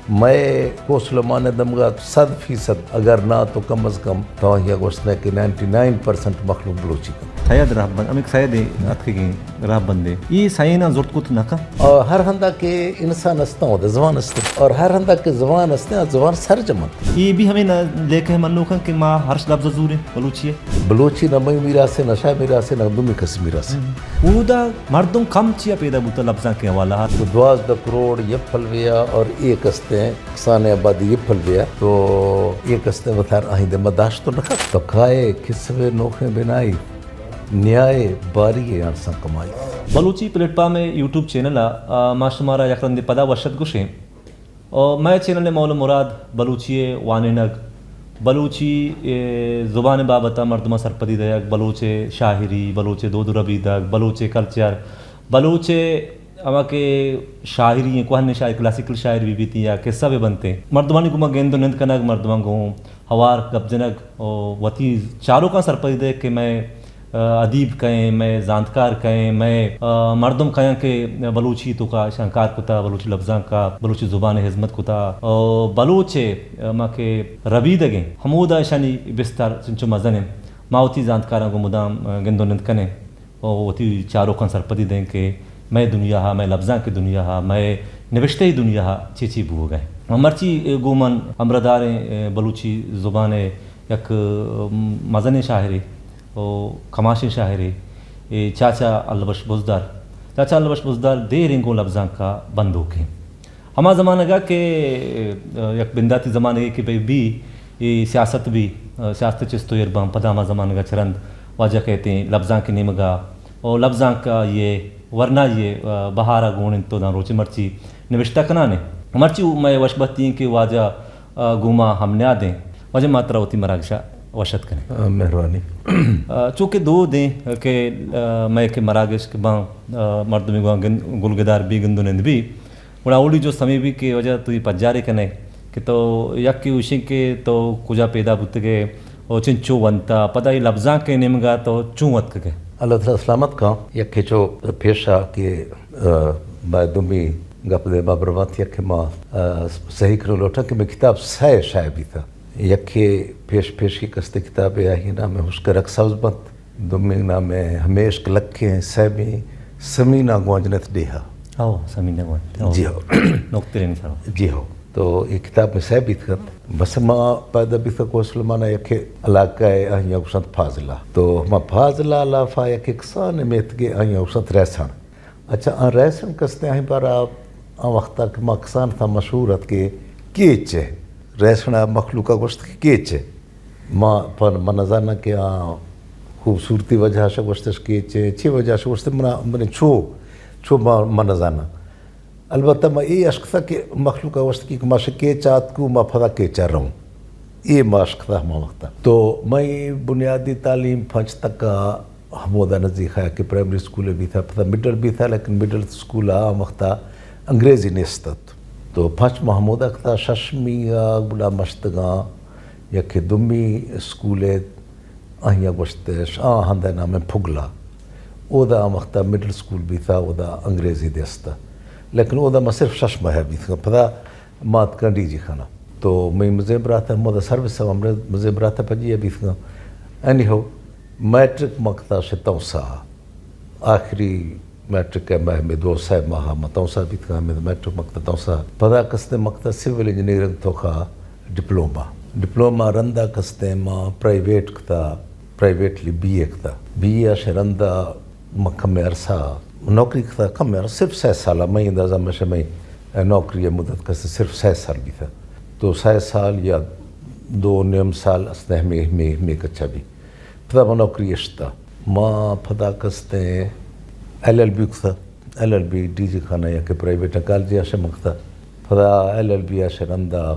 مئے کوہ سلیمان ءِ دمگا صد فیصد، اگر نہ تو کم از کم تو آہیا گوشت نہ کہ نائنٹی نائن پرسنٹ مخلوق بلوچی کن۔ سید راہبند، ہمے سید اتکگیں راہبندے۔ اے سئیناں زرت کت نہ کن۔ اور ہر ہندا کہ انسان استاں، اودا زبان است۔ اور ہر ہندا کہ زبان استیں، آ زبان سرجم انت۔ اے بھی ہمے نہ لیکہ منوکاں کہ ما ہرش لبز زوریں بلوچی ءَ۔ بلوچی نہ مئی میراث ءَ، نہ شاہ میراث ءَ، نہ دومی کس میراث ءَ۔ اودا مردم کم چیا پیدا بوتا لبزانک ءِ حوالہ ءَ؟ تو دوازدہ کروڑ یک پلوے ءَ اور اے کستیں کسانیں آبادی یک پلوے ءَ، تو اے کستیں وتار آہی دے ما داشت تو نہ کت۔ تو کائے کسوے نوخیں بنائی، نیائے باری ءَ انسان کمائی۔ بلوچی پلیٹ فارم ءِ یوٹیوب چینل ءَ، آ، ما شمارا یک رندے پدا وش اتک گوشیں۔ او مئے چینل ءِ مول ءُ مراد بلوچی ءِ وانینگ، بلوچی، اے، زبان ءِ بابت ءَ مردماں سرپدی دئیگ، بلوچ ءِ شاعری، بلوچ ءِ دود ءُ ربیدگ، بلوچ ءِ کلچر، بلوچ ءِ ہما کہ شاعری ایں، کوہنیں شاعری، کلاسیکل شاعری بہ بیت یا قصہ بہ بنت، مردمانی گوما گند ءُ نند کنگ، مردماں گوں ہوار گپ جنگ ءُ وتی چاروکاں سرپدی دئیگ کہ مئے ادیب کئے، مئے زانتکار کئے، مئے، آ، مردم کئے کہ بلوچی توکا اشاں کار کتا، بلوچی لبزانکا، بلوچی زبان ءِ ہزمت کتا، آ، بلوچ ءِ، آ، ما کہ ربیدگیں ہمودا اشانی بستار چنچو مزن انت۔ ما وتی زانتکاراں گوں مدام، آ، گند ءُ نند کنیں ءُ وتی چاروکاں سرپدی دئیں کہ مئے دنیا ءَ، مئے لبزانک ءِ دنیا ءَ، مئے نبشتہ ءِ دنیا ءَ چی چی بوگ ءَ انت۔ مرچی گوں من ہمراہداریں، آ، بلوچی زبان ءِ یک، آ، مزنیں شاعرے ءُ کماشیں شاعرے، اے چاچا البش بزدار۔ چاچا البش بزدار دیریں گوں لبزانک ءَ بندوکیں۔ ہما زمانگ ءَ کہ، آ، یک بنداتی زمانگے کہ بہ بی، اے سیاست بی، آ، سیاست ءِ چست ءُ ایربان، پدا ہما زمانگ ءَ چہ رند واجہ کئیتیں لبزانک ءِ نیمگ ءَ، او لبزانک ءَ آئی ءِ ورنائی ءِ، آ، بہار ءَ گون انت ءُ داں روچے مرچی نبشتہ کنان انت۔ مرچی مئے وش بہتی انت کہ واجہ، آ، گوں ما ہم نیاد انت۔ واجہ ما ترا وتی مراگش ءَ وش اتک کنیں۔ آ، مہربانی۔ آ، چونکہ دود انت کہ، آ، مئے کہ مراگش کہ باں، آ، مردمے گوں گن-، گلگدار بی، گند ءُ نند بی، گڑا اولی جست ہمے بی کہ واجہ تو اے پجارے کنئے کہ تو یکے اوشیں کہ تو کجا پیدا بوتگئے او چنچو ونتا، پدا اے لبزانک ءِ نیمگا تو چون اتکگئے؟ اللہ تعالی سلامت کاں۔ یکے چو پیشا کہ، آ، ما دومی گپ دے ما بربنت، یکے ما، آ، صحیح کنو لوٹاں کہ مئے کتاب سئے شائع بیتا۔ یکے پیش پیشی کستے کتابے آہی نام ہشک رگ سبز بنت۔ دومی نام ہمیشک لکیں، سیمی سمینا گوانجنت ڈیہا۔ او، سمینا گوانجنت، او۔ جی ہو۔ نوکترینی سرا۔ جی ہو۔ تو اے کتاب مئے سئے بیت کنت۔ بس ما پیدا بیتگ کوہ سلیمانا یکے علاقہ ءَ آہیا گوشنت فاضلہ۔ تو ہما فاضلہ لافا یکے کسانیں میتگے آہیا گوشنت ریسن۔ اچھا، آ ریسن کستے آہی بارا آ وختا کہ ما کسان تھا مشہور ات کہ کیچ ءَ۔ ریسن ءَ مخلوق ءَ گوشت کہ کیچ ءَ۔ ما پہ، من نزاناں کہ آ خوبصورتی وجہ ءَ شہ گوشتش کیچ ءَ، چی وجہ ءَ شہ گوشت، منا، منی چو، چو ما، من نزاناں۔ البتہ ما اے اشکتہ کہ مخلوق ءَ گوشت کہ ما شہ کیچ ءَ آتکوں، ما پدا کیچ ءَ روں۔ اے ما اشکتہ ہما وقت ءَ۔ تو مئی بنیادی تعلیم پنچ تک ءَ ہمودا نزیک ءَ کہ پرائمری اسکول بیتہ، پدا مڈل بیتہ، لیکن مڈل اسکول ءَ آ وخت ءَ انگریزی نیست ات۔ تو پنچ ما ہمودا کتہ، ششمی ءَ گڑا مشتگاں یکے دومی اسکول ءَ آہیا گوشتش، آ ہند ءِ نام ءَ پھگلا۔ اودا آ وخت ءَ مڈل اسکول بیتہ، اودا انگریزی دیستہ۔ لیکن اودا ما صرف شش ماہ بیتگاں۔ پدا ما اتکاں ڈی جی خانہ۔ تو مئی مزیں برات ہمودا سروس ءَ، مزیں برات پجی ءَ بیتگاں۔ اینی ہو، میٹرک ما کتہ شہ تونسہ ءَ۔ آخری میٹرک ءِ ماہ، ہمے دو سئے ماہ ما تونسہ بیتگاں، ہمے میٹرک ما کتہ تونسہ۔ پدا کستے ما کتہ سول انجینئرنگ توکا ڈپلوما۔ ڈپلوما رندا کستے ما پرائیویٹ کتہ، پرائیویٹلی بی اے کتہ۔ بی اے ءَ شہ رندا ما کمے عرصہ نوکری کتہ، کمے عرصہ، صرف سئے سال ءَ، مئی اندازہ مشہ مئی نوکری ءِ مدت کستے صرف سئے سال بیتہ۔ تو سئے سال یا دو نیم سال است ہمے، ہمے، ہمے کچا بی۔ پدا ما نوکری اشتہ۔ ما پدا کستیں ایل ایل بی کتہ۔ L L B D G خانہ یا کہ پرائیویٹ کالج ءَ شہ ما کتہ۔ پدا ایل ایل بی ءَ شہ رندا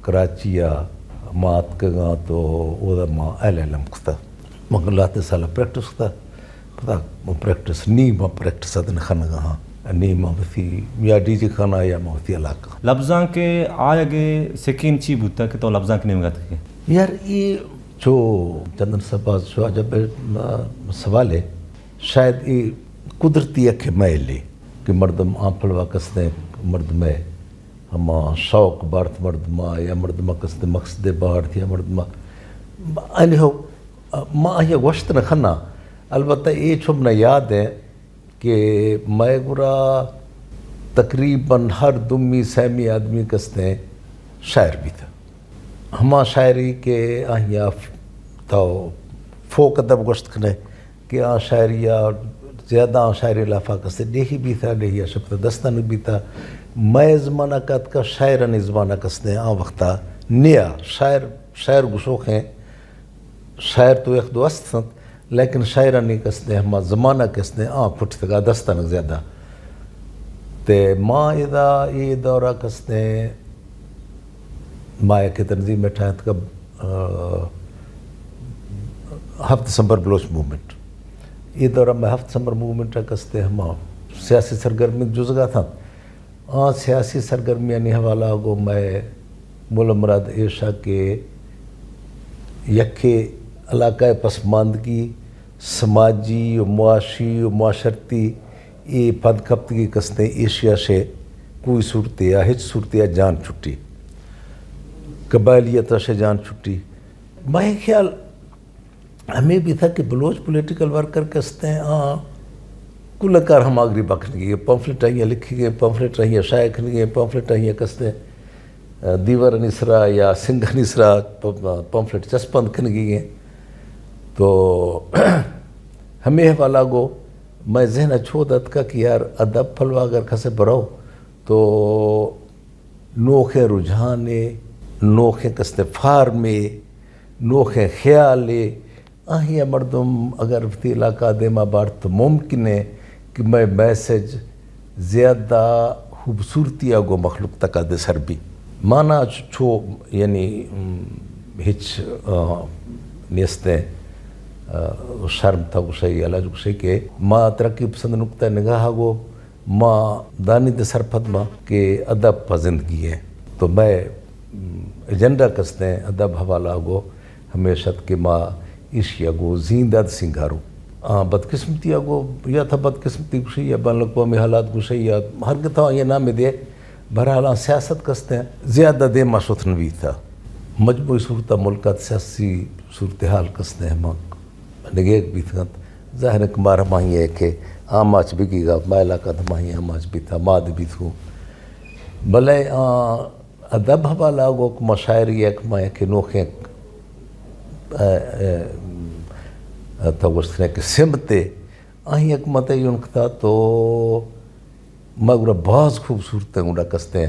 کراچی ءَ ما اتکگاں تو اودا ما ایل ایل ایم کتہ۔ ما لہتے سال پریکٹس کتہ۔ پدا ما پریکٹس، نی ما پریکٹس ادن خنگا ہاں۔ نی ما وتی یا ڈی جی خانہ یا ما وتی علاقہ۔ لبزانک ءِ آیگ ءِ سکین چی بوتہ کہ تو لبزانک ءِ نیمگا اتکگئے؟ یار، اے چو چندن سا باز چو عجب، آ، سوالے۔ شاید اے قدرتی یکے میلے کہ مردم آں پلوا کستیں مردمے ہما شوق بارت مردما، یا مردما کستے مقصد بارت، یا مردما، اینی ہو، ما آئی گوشت نہ کھنا۔ البتہ اے چو منا یاد ہے کہ مئے گورا تقریباً ہر دومی سیمی آدمی کستیں شاعر بیتہ۔ ہما شاعری کہ آہیا تو فوک ادب گوشت کنے کہ آ شاعری آ زیادہ آ شاعری لافا کستیں ڈیہی بیتہ، ڈیہی آ شپتہ دستانک بیتہ۔ مئے زمانہ کاتکا شاعرانی زمانہ کستیں آ وقتا نیا شاعر، شاعر گشوخیں شاعر تو یک دو است انت، لیکن شاعرانی کستیں ہما زمانہ کستیں آ کھٹتگا دستانک زیادہ۔ تے ما ادا اے دورہ کستیں ما یک تنظیم ٹھاہت کہ، آ، ہفت دسمبر بلوچ موومنٹ۔ اے دورہ میں ہفت دسمبر موومنٹ کستیں ہما سیاسی سرگرمی جزگا تھا۔ آ سیاسی سرگرمیانی حوالہ گوں مئے مول ءُ مراد ایش ءَ کہ یکے علاقہ ءِ پسماندگی، سماجی ءُ معاشی ءُ معاشرتی اے پد کپتگی کستیں ایشی ءَ شے کوئی صورتے ءَ ہچ صورتے ءَ جان چھٹی، قبائلیت ءَ شے جان چھٹی۔ مئے خیال ہمے بیتہ کہ بلوچ پولیٹیکل ورکر کستیں آ کل کار ہماگری بکنگی، پمفلٹ آئیاں لکھگی، پمفلٹ آئیاں شائع کنگی، پمفلٹ آئیاں کستیں، آ، دیوارانی سرا یا سنگانی سرا پ-، پمفلٹ چسپند کنگی۔ تو ہمے حوالہ گو مئے ذہن ءَ چود اتکا کہ یار ادب پلوا اگر کسے برو تو نوخیں رجحانے، نوخیں کستیں فارمے، نوخیں خیالے، آہی ءَ مردم اگر وتی علاقہ ءَ دیما بارت تو ممکن ہے کہ مئے میسج زیادہ خوبصورتی ءَ گوں مخلوق تک ءَ دے سر بی۔ مانا چ-، چو یعنی، ام، ہچ، آ، نیستیں، آ، شرم تا گوشئی، علاج گوشئی کہ ما ترقی پسند نقطہ نگاہ ءَ گو ما دانی دے سرپد ما کہ ادب پہ زندگی ہے۔ تو مئے، م، ایجنڈا کستیں ادب حوالہ گو ہمیش ات کہ ما ایشی ءَ گو زینداد سنگارو۔ آ، بدقسمتی ءَ گو یا تھا بدقسمتی گوشی یا بین الاقوامی حالات گوشی یا ہر گتا یہ نام دے۔ بہرحال آ سیاست کستیں زیادہ دیم ما شوت نہ بیتا۔ مجموعی صورت ملکات سیاسی صورتحال کستیں ہما نگیگ بیت کنت۔ ظاہر ہے کہ مارا ماہی ہے کہ آماچ بگی گا، مئے علاقہ دے ماہی آماچ بیتا، ماد بیت ہوں۔ بلے، آ، ادب حوالہ گو کہ ما شاعری یک ما یک نوخیں، آ، آ، آ، تو گوشت کنے کہ سمتے، آہی یک متے یون کتا تو مئے گورا باز خوبصورتیں گڑا کستیں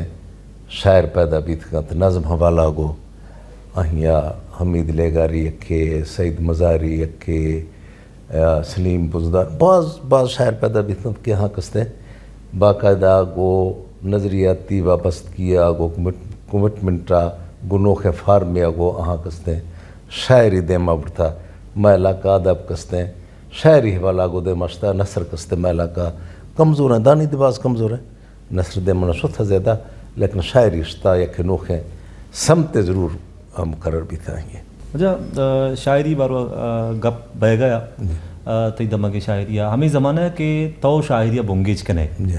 شاعر پیدا بیت کنت۔ نظم حوالہ گو آہیا حمید لیگاری یکے، سعید مزاری یکے، آ، سلیم بزدار، باز، باز شاعر پیدا بیت کنت کہ آہاں کستیں باقاعدہ گو نظریاتی وابستگی ءَ گو کمٹ-، کمٹمنٹ ءَ گو نوخیں فارمے ءَ گو آہاں کستیں شاعری دیما برتا۔ مئے علاقہ ادب کستیں شاعری حوالہ گو دیم اشتا، نثر کستیں مئے علاقہ کمزور ہیں، دانی دے باز کمزور ہیں۔ نثر دیم نہ شتا زیادہ، لیکن شاعری اشتا یک نوخیں سمتے ضرور ہم مقرر بیتا ہی۔ اچھا، آ، شاعری بارو، آ، گپ بہ گیا، جی۔ آ، تئی دمگے شاعری آ۔ ہمیں زمانہ کہ تو شاعری آ بنگیج کنے۔ جی۔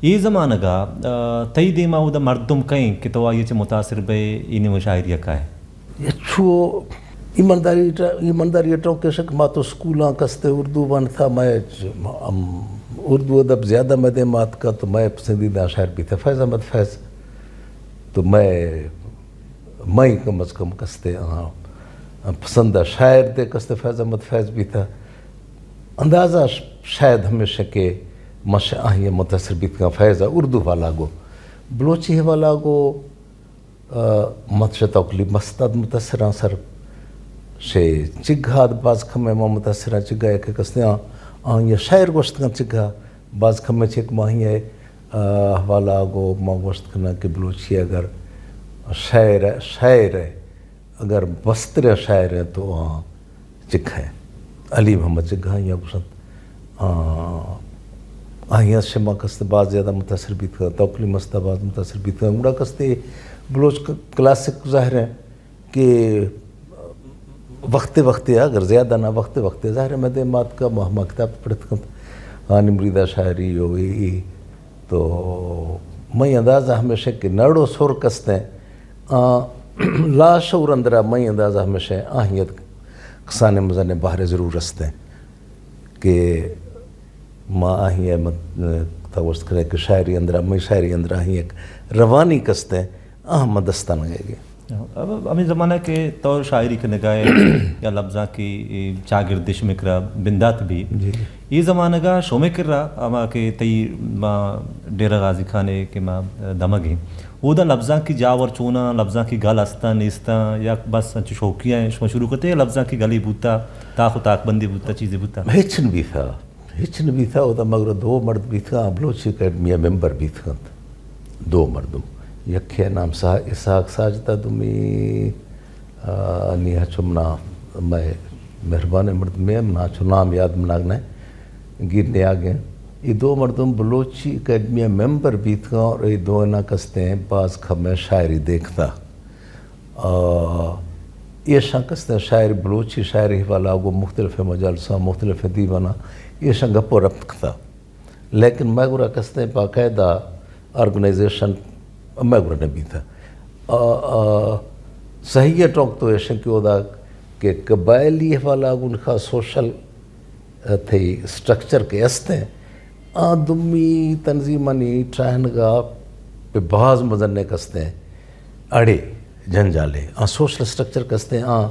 اے زمانگا، آ، تئی دیما اودا مردم کئیں کہ تو آئی چہ متاثر بئے، اینی وہ شاعری آ کائے؟ اے چو ایمانداری ٹا-، ایمانداری ٹوکے شک ما تو سکولاں کستے اردو وانتا، مئے چ-، ہم اردو ادب زیادہ مئے دیما اتکا تو مئے پسندیدہ شاعر بیتا فیض احمد فیض۔ تو مئے، مئے کم از کم کستے، آ، پسندہ شاعر دے کستے فیض احمد فیض بیتا۔ اندازہ ش-، شاید ہمیشہ کہ مش آہی متاثر بیتگاں فیض اردو والا گو۔ بلوچی والا گو، آ، مت شہ توکلی مستاد متاثراں سر شے چگھا باز کم ما متاثراں چگھا یک کستے آ، آ، یہ شاعر گوشتگاں چگھا باز کم چک ماہی ہے، آ، حوالہ گو ما گوشت کناں کہ بلوچی اگر شاعر، شاعر ہے، اگر مستریں شاعر ہیں تو آ چک ہیں۔ علی محمد چگھا یا گوشت، آ، آہی شما کستے باز زیادہ متاثر بیت کن، توکلی مستا باز متاثر بیت کن۔ گڑا کستے بلوچ ک-، کلاسک ظاہر ہیں کہ وقت وقت اگر زیادہ نہ وقت وقت ظاہر ہے میں دے مات کا مہما کتاب پڑھت کنت۔ آنی مریدہ شاعری ہو ای، ای تو مئی اندازہ ہمیش انت کہ نڑ و سر کستیں، آ، لاشعور اندرا مئی اندازہ ہمیش انت، آہی ات کسانیں مزنیں بہرے ضرور استیں کہ ما آہی ء مت-، تا گوشت کرے کہ شاعری اندرا، مئی شاعری اندرا آہی یک روانی کستیں، آہ ما دستان گئے گئے۔ اب ہمیں زمانہ کہ تو شاعری کنگا ہے یا لفظاں کی چاگردش مکرا بندات بھی، جی، جی۔ یہ زمانہ گا شومے کرا، اما کہ تئی ما ڈیرہ غازی خانے کہ ما دمگ ہیں، اودا لفظاں کی جاور چونا، لفظاں کی گل استاں نیستاں، یا بس انچو شوقی ہیں، شما شروع کرتے لفظاں کی گلی بوتا، تاخ و تاک بندی بوتا، چیزیں بوتا؟ ہچ نہ بیتا، ہچ نہ بیتا۔ اودا مگر دو مرد بیتگاں، بلوچی اکیڈمی ء ممبر بیتگنت۔ دو مردم، یکے نام سا-، اسحاق ساجدہ، دومی، آ، نی ہچم نا، مئے مہربانیں مردمے، منا چو نام یاد مناگ نہ گیر نیاگیں۔ یہ دو مردم بلوچی اکیڈمی ء ممبر بیتگاں اور یہ دو نا کستیں باز کمیں شاعری دیکھتا۔ آ، ایشاں کستیں شاعری، بلوچی شاعری حوالہ گوں مختلف مجالساں، مختلف دیواناں ایشاں گپ و رپت کتا۔ لیکن مئے گورا کستیں باقاعدہ آرگنائزیشن مئے گورا نہ بیتا۔ آ، آ، صحیح ٹوک تو ایشن کہ اودا کہ قبائلی حوالہ گوں خاص سوشل تئی سٹرکچر کہ استیں، آ دومی تنظیمانی ٹراہنگا پہ باز مزنیں کستیں اڑے جنجالے۔ آ سوشل سٹرکچر کستیں، آ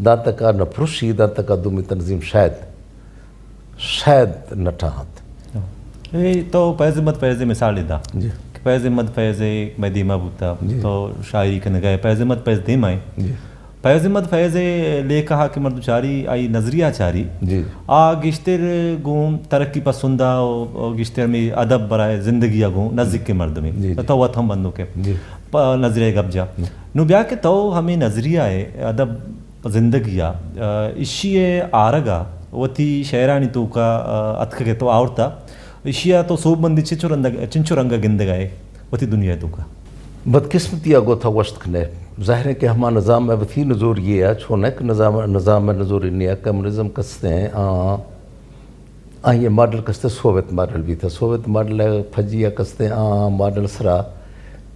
داں تکا نہ پرشی، داں تکا دومی تنظیم شاید، شاید نہ ٹاہت۔ اے تو فیض احمد فیض مثال دا۔ جی۔ کہ فیض احمد فیض مئے دیما بوتا، جی۔ تو شاعری کنگا ہے، فیض احمد فیض دیما ہے۔ جی۔ فیض احمد فیض ء لیکہ ء کہ مردم چاری، آئی نظریہ چاری، جی۔ آ گیشتر گوں ترقی پسند ء و، و گیشتر ہمے ادب برائے زندگی ء گوں نزیک کے مردمے۔ جی، جی۔ تو وت ہم بندوک ہے۔ جی۔ پہ نظریہ گپ جا۔ جی۔ نو بیا کہ تو ہمے نظریہ ء ادب زندگی ء، اشی ء آرگ ء وتی شعرانی توکا، آ، اتکگ ء تو آورتا۔ ایشی ء تو سوبمندی چنچو رنگ، چنچو رنگ ء گندگ ء ئے وتی دنیا ء توکا؟ بدقسمتی ء گوں تو گوشت کن ئے، ظاہر ہے کہ ہما نظام ء وتی نزوری ء چونک نظام، نظام ء نزوری نیا، کمیونزم کستیں آ، آئی ء ماڈل کستیں سوویت ماڈل بیتا، سوویت ماڈل ء پجی ء کستیں آ ماڈل سرا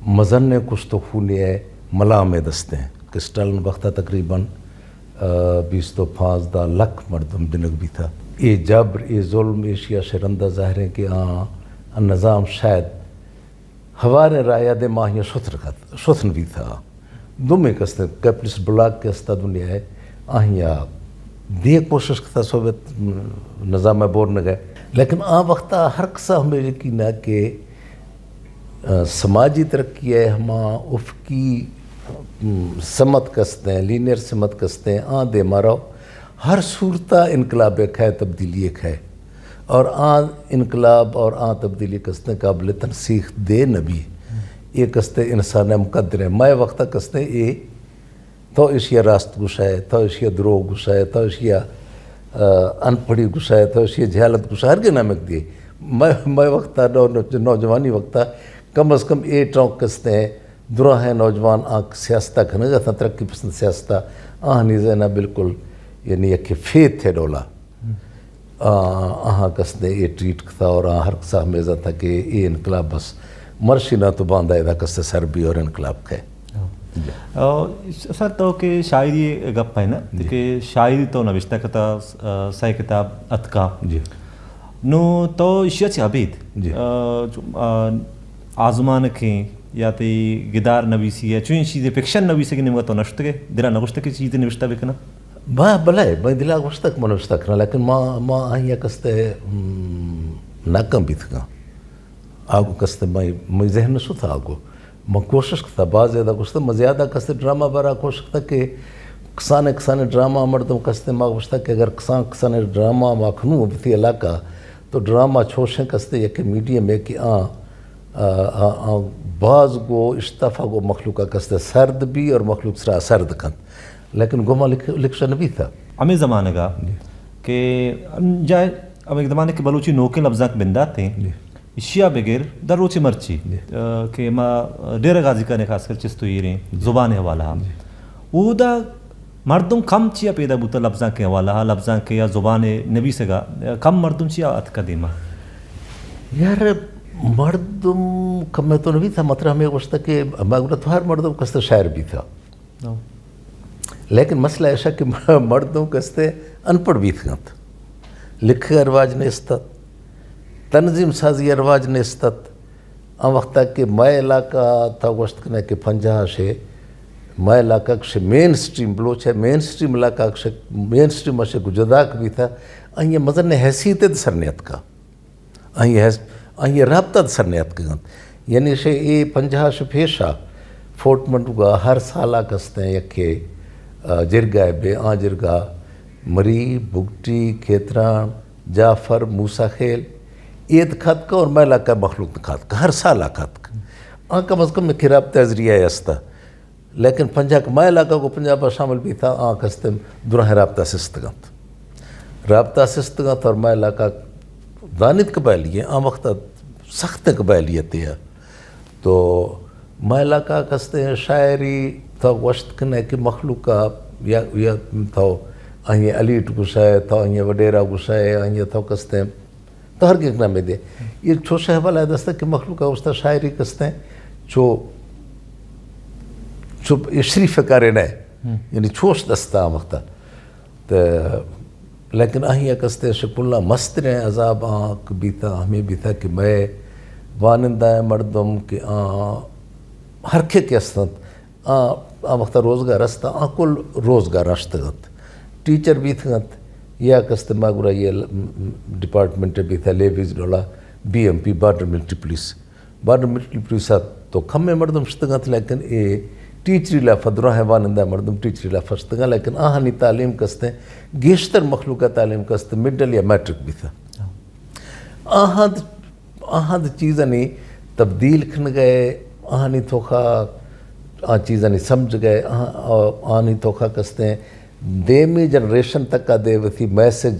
مزن ء کشت و خونے ء ملام ء دستیں کہ اسٹالن وقت ء تقریباً، آ، بیست و پانزدہ لکھ مردم جنگ بیتا۔ اے جبر، اے ظلم، ایشی ء شرندہ ظاہر ہے کہ آ نظام شاید ہواریں راہ ء دے ماہیاں شتر کت، شتن بیتا۔ دومی کستیں کیپٹلسٹ بلاک کہ استا دنیا ء، آہیا دے کوشش کتا سوویت نظام ء بورنگ ء۔ لیکن آ وقت ء ہر کسا ہمے یقین ء کہ سماجی ترقی ء ہما افقی، م، سمت کستیں، لینئر سمت کستیں، آ دیما رو ہر صورتا انقلاب ء کھے، تبدیلی ء کھے، اور آ انقلاب اور آ تبدیلی کستیں قابل تنسیخ دے نبی۔ اے کستیں انسان ء مقدر ہے۔ مئے وقتا کستیں اے تو ایشی ء راست گوشئے، تو ایشی ء دروگ گوشئے، تو ایشی ء، آ، انپڑھی گوشئے، تو ایشی ء جہالت گوشئے، ہرگے نامک دیئے۔ مئے، مئے وقت ء نو-، نو-، نوجوانی وقت ء کم از کم اے ٹوک کستیں دراہیں نوجوان آنک سیاست ء کنگ ء اتاں، ترقی پسند سیاست ء، آہانی ذہن ء بالکل یعنی یک فیتھ ء ڈولا۔ آ، آہاں کس نے اے ٹریٹ کتا اور آ ہر کسا ہمے زانتا کہ اے انقلاب بس مرشی نہ تو باندا ادا کس سر بی اور انقلاب کھے۔ ہاں۔ جی۔ آ، سر تو کہ شاعری گپ ہے نا، جی۔ کہ شاعری تو نوشتہ کتا، آ، سہ کتاب اتکا۔ جی۔ نو تو ایشی ء چہ ابید، جی۔ آ، چو-، آ، آزمانکیں یا تئی گدار نویسی ء چوئیں چیزے فکشن نویسگی نیمگا تو نشتگے، دلا نگوشتگ کہ چیزے نوشتہ بکناں؟ با، بلے، مئے دلا گوشتگ من نوشتہ کناں، لیکن ما، ما آئی ء کستے، ہم، ناکام بیتگاں۔ آگو کستے مئے، مئے ذہن نہ شت آگو۔ من کوشش کتا، باز زیادہ گوشتا، من زیادہ کستے ڈرامہ بارا کوشش کتا کہ کسانے، کسانے ڈرامہ مردم کستے ما گوشتا کہ اگر کسان، کسانے ڈرامہ ما کنوں بتی علاقہ، تو ڈرامہ چوشیں کستے یک میڈیم ہے کہ آ، آ، آ، آ، باز گو اشتافا گو مخلوق کستے سرد بی اور مخلوق سرا سرد کنت۔ لیکن گوما لکھ-، لکھشہ نہ بیتا۔ ہمے زمانگا جی۔ کہ جائے، ہمے زمانے کہ بلوچی نوکیں لبزانک بندات ہیں، جی۔ اشیا بگر در روچ مرچی، جی۔ آ، کہ ما ڈیرہ غازی کنے خاص کر چست و ایریں جی۔ زبان حوالہ ہا۔ جی۔ اودا مردم کم چیا پیدا بوتا لبزانک حوالہ ہا، لبزانک یا زبان نویسگا، کم مردم چیا اتکا دیما؟ یار، مردم کمے تو نہ بیتہ، مطلب ہمے گوشتہ کہ مئے گورا تو ہر مردم کستہ شاعر بیتہ۔ لیکن مسئلہ ایشا کہ مردم کستہ ان پڑھ بیتگنت، لکھگ ء رواج نیست ات، تنظیم سازی ء رواج نیست ات۔ آ وختا کہ مئے علاقہ تا گوشت کنے کہ پنجاہ شے، مئے علاقہ کشے مین سٹریم بلوچ ہے، مین سٹریم علاقہ کشے، مین سٹریم اشے کو جدا ک بیتہ، آئی مزن حیثیت ء سر نیتکا۔ آئی حیث-، آئی رابطہ سر نیتکگنت۔ یعنی شے اے پنجاہ شے پیشا فورٹ منڈوگا ہر سالا کستیں یکے، آ، جرگہ بے، آ جرگہ مری، بگٹی، کھیتران، جعفر، موسی خیل، اے دکھاتکا اور مئے علاقہ مخلوق دکھاتکا، ہر سال آ کاتکا۔ آ کم از کم ایک رابطہ ذریعہ استا۔ لیکن پنجاہ کہ مئے علاقہ کو پنجاب شامل بیتا، آ کستیں دراہیں رابطہ سستگنت۔ رابطہ سستگنت اور مئے علاقہ دانت قبائلی ہیں، آ وقت سخت قبائلیت ہے۔ تو مئے علاقہ کستیں شاعری تو گوشت کنے کہ مخلوقہ یا، یا تو آئی الیٹ گشائے، تو آئی وڈیرا گشائے، آئی تو کستیں تو ہر گیک نامے دے۔ یہ چوش احوال ہے دستا کہ مخلوق اوستا شاعری کستیں چو، چو یہ شریف کارے نہ۔ یعنی چوش دستا وقتا۔ تو لیکن آہی کستیں شکلنا مستریں عذاب آنک بیتا، ہمیں بیتا کہ مئے وانندہ مردم کہ آ ہر کے کہ استنت، آ، آ وقت روزگار است، آ کل روزگار اشتگ ات۔ ٹیچر بیتگ ات یا کست ما گڑا یہ ل-، م-، م-، ڈپارٹمنٹ بیتا لیویز ڈولا B M P, border military police. Border military police ات تو کم مردم شتگ ات، لیکن اے ٹیچری لافا دراہ وانندہ مردم ٹیچری لافا شتگ ات، لیکن آہانی تعلیم کستیں گیشتر مخلوق تعلیم کست مڈل یا میٹرک بیتا۔ آہاں آہاں چیزانی تبدیل کھنگئے، آہانی توخا آ چیزانی سمجھ گئے، آہاں، آہانی توخا کستیں دیمی جنریشن تک آ دے وتی میسج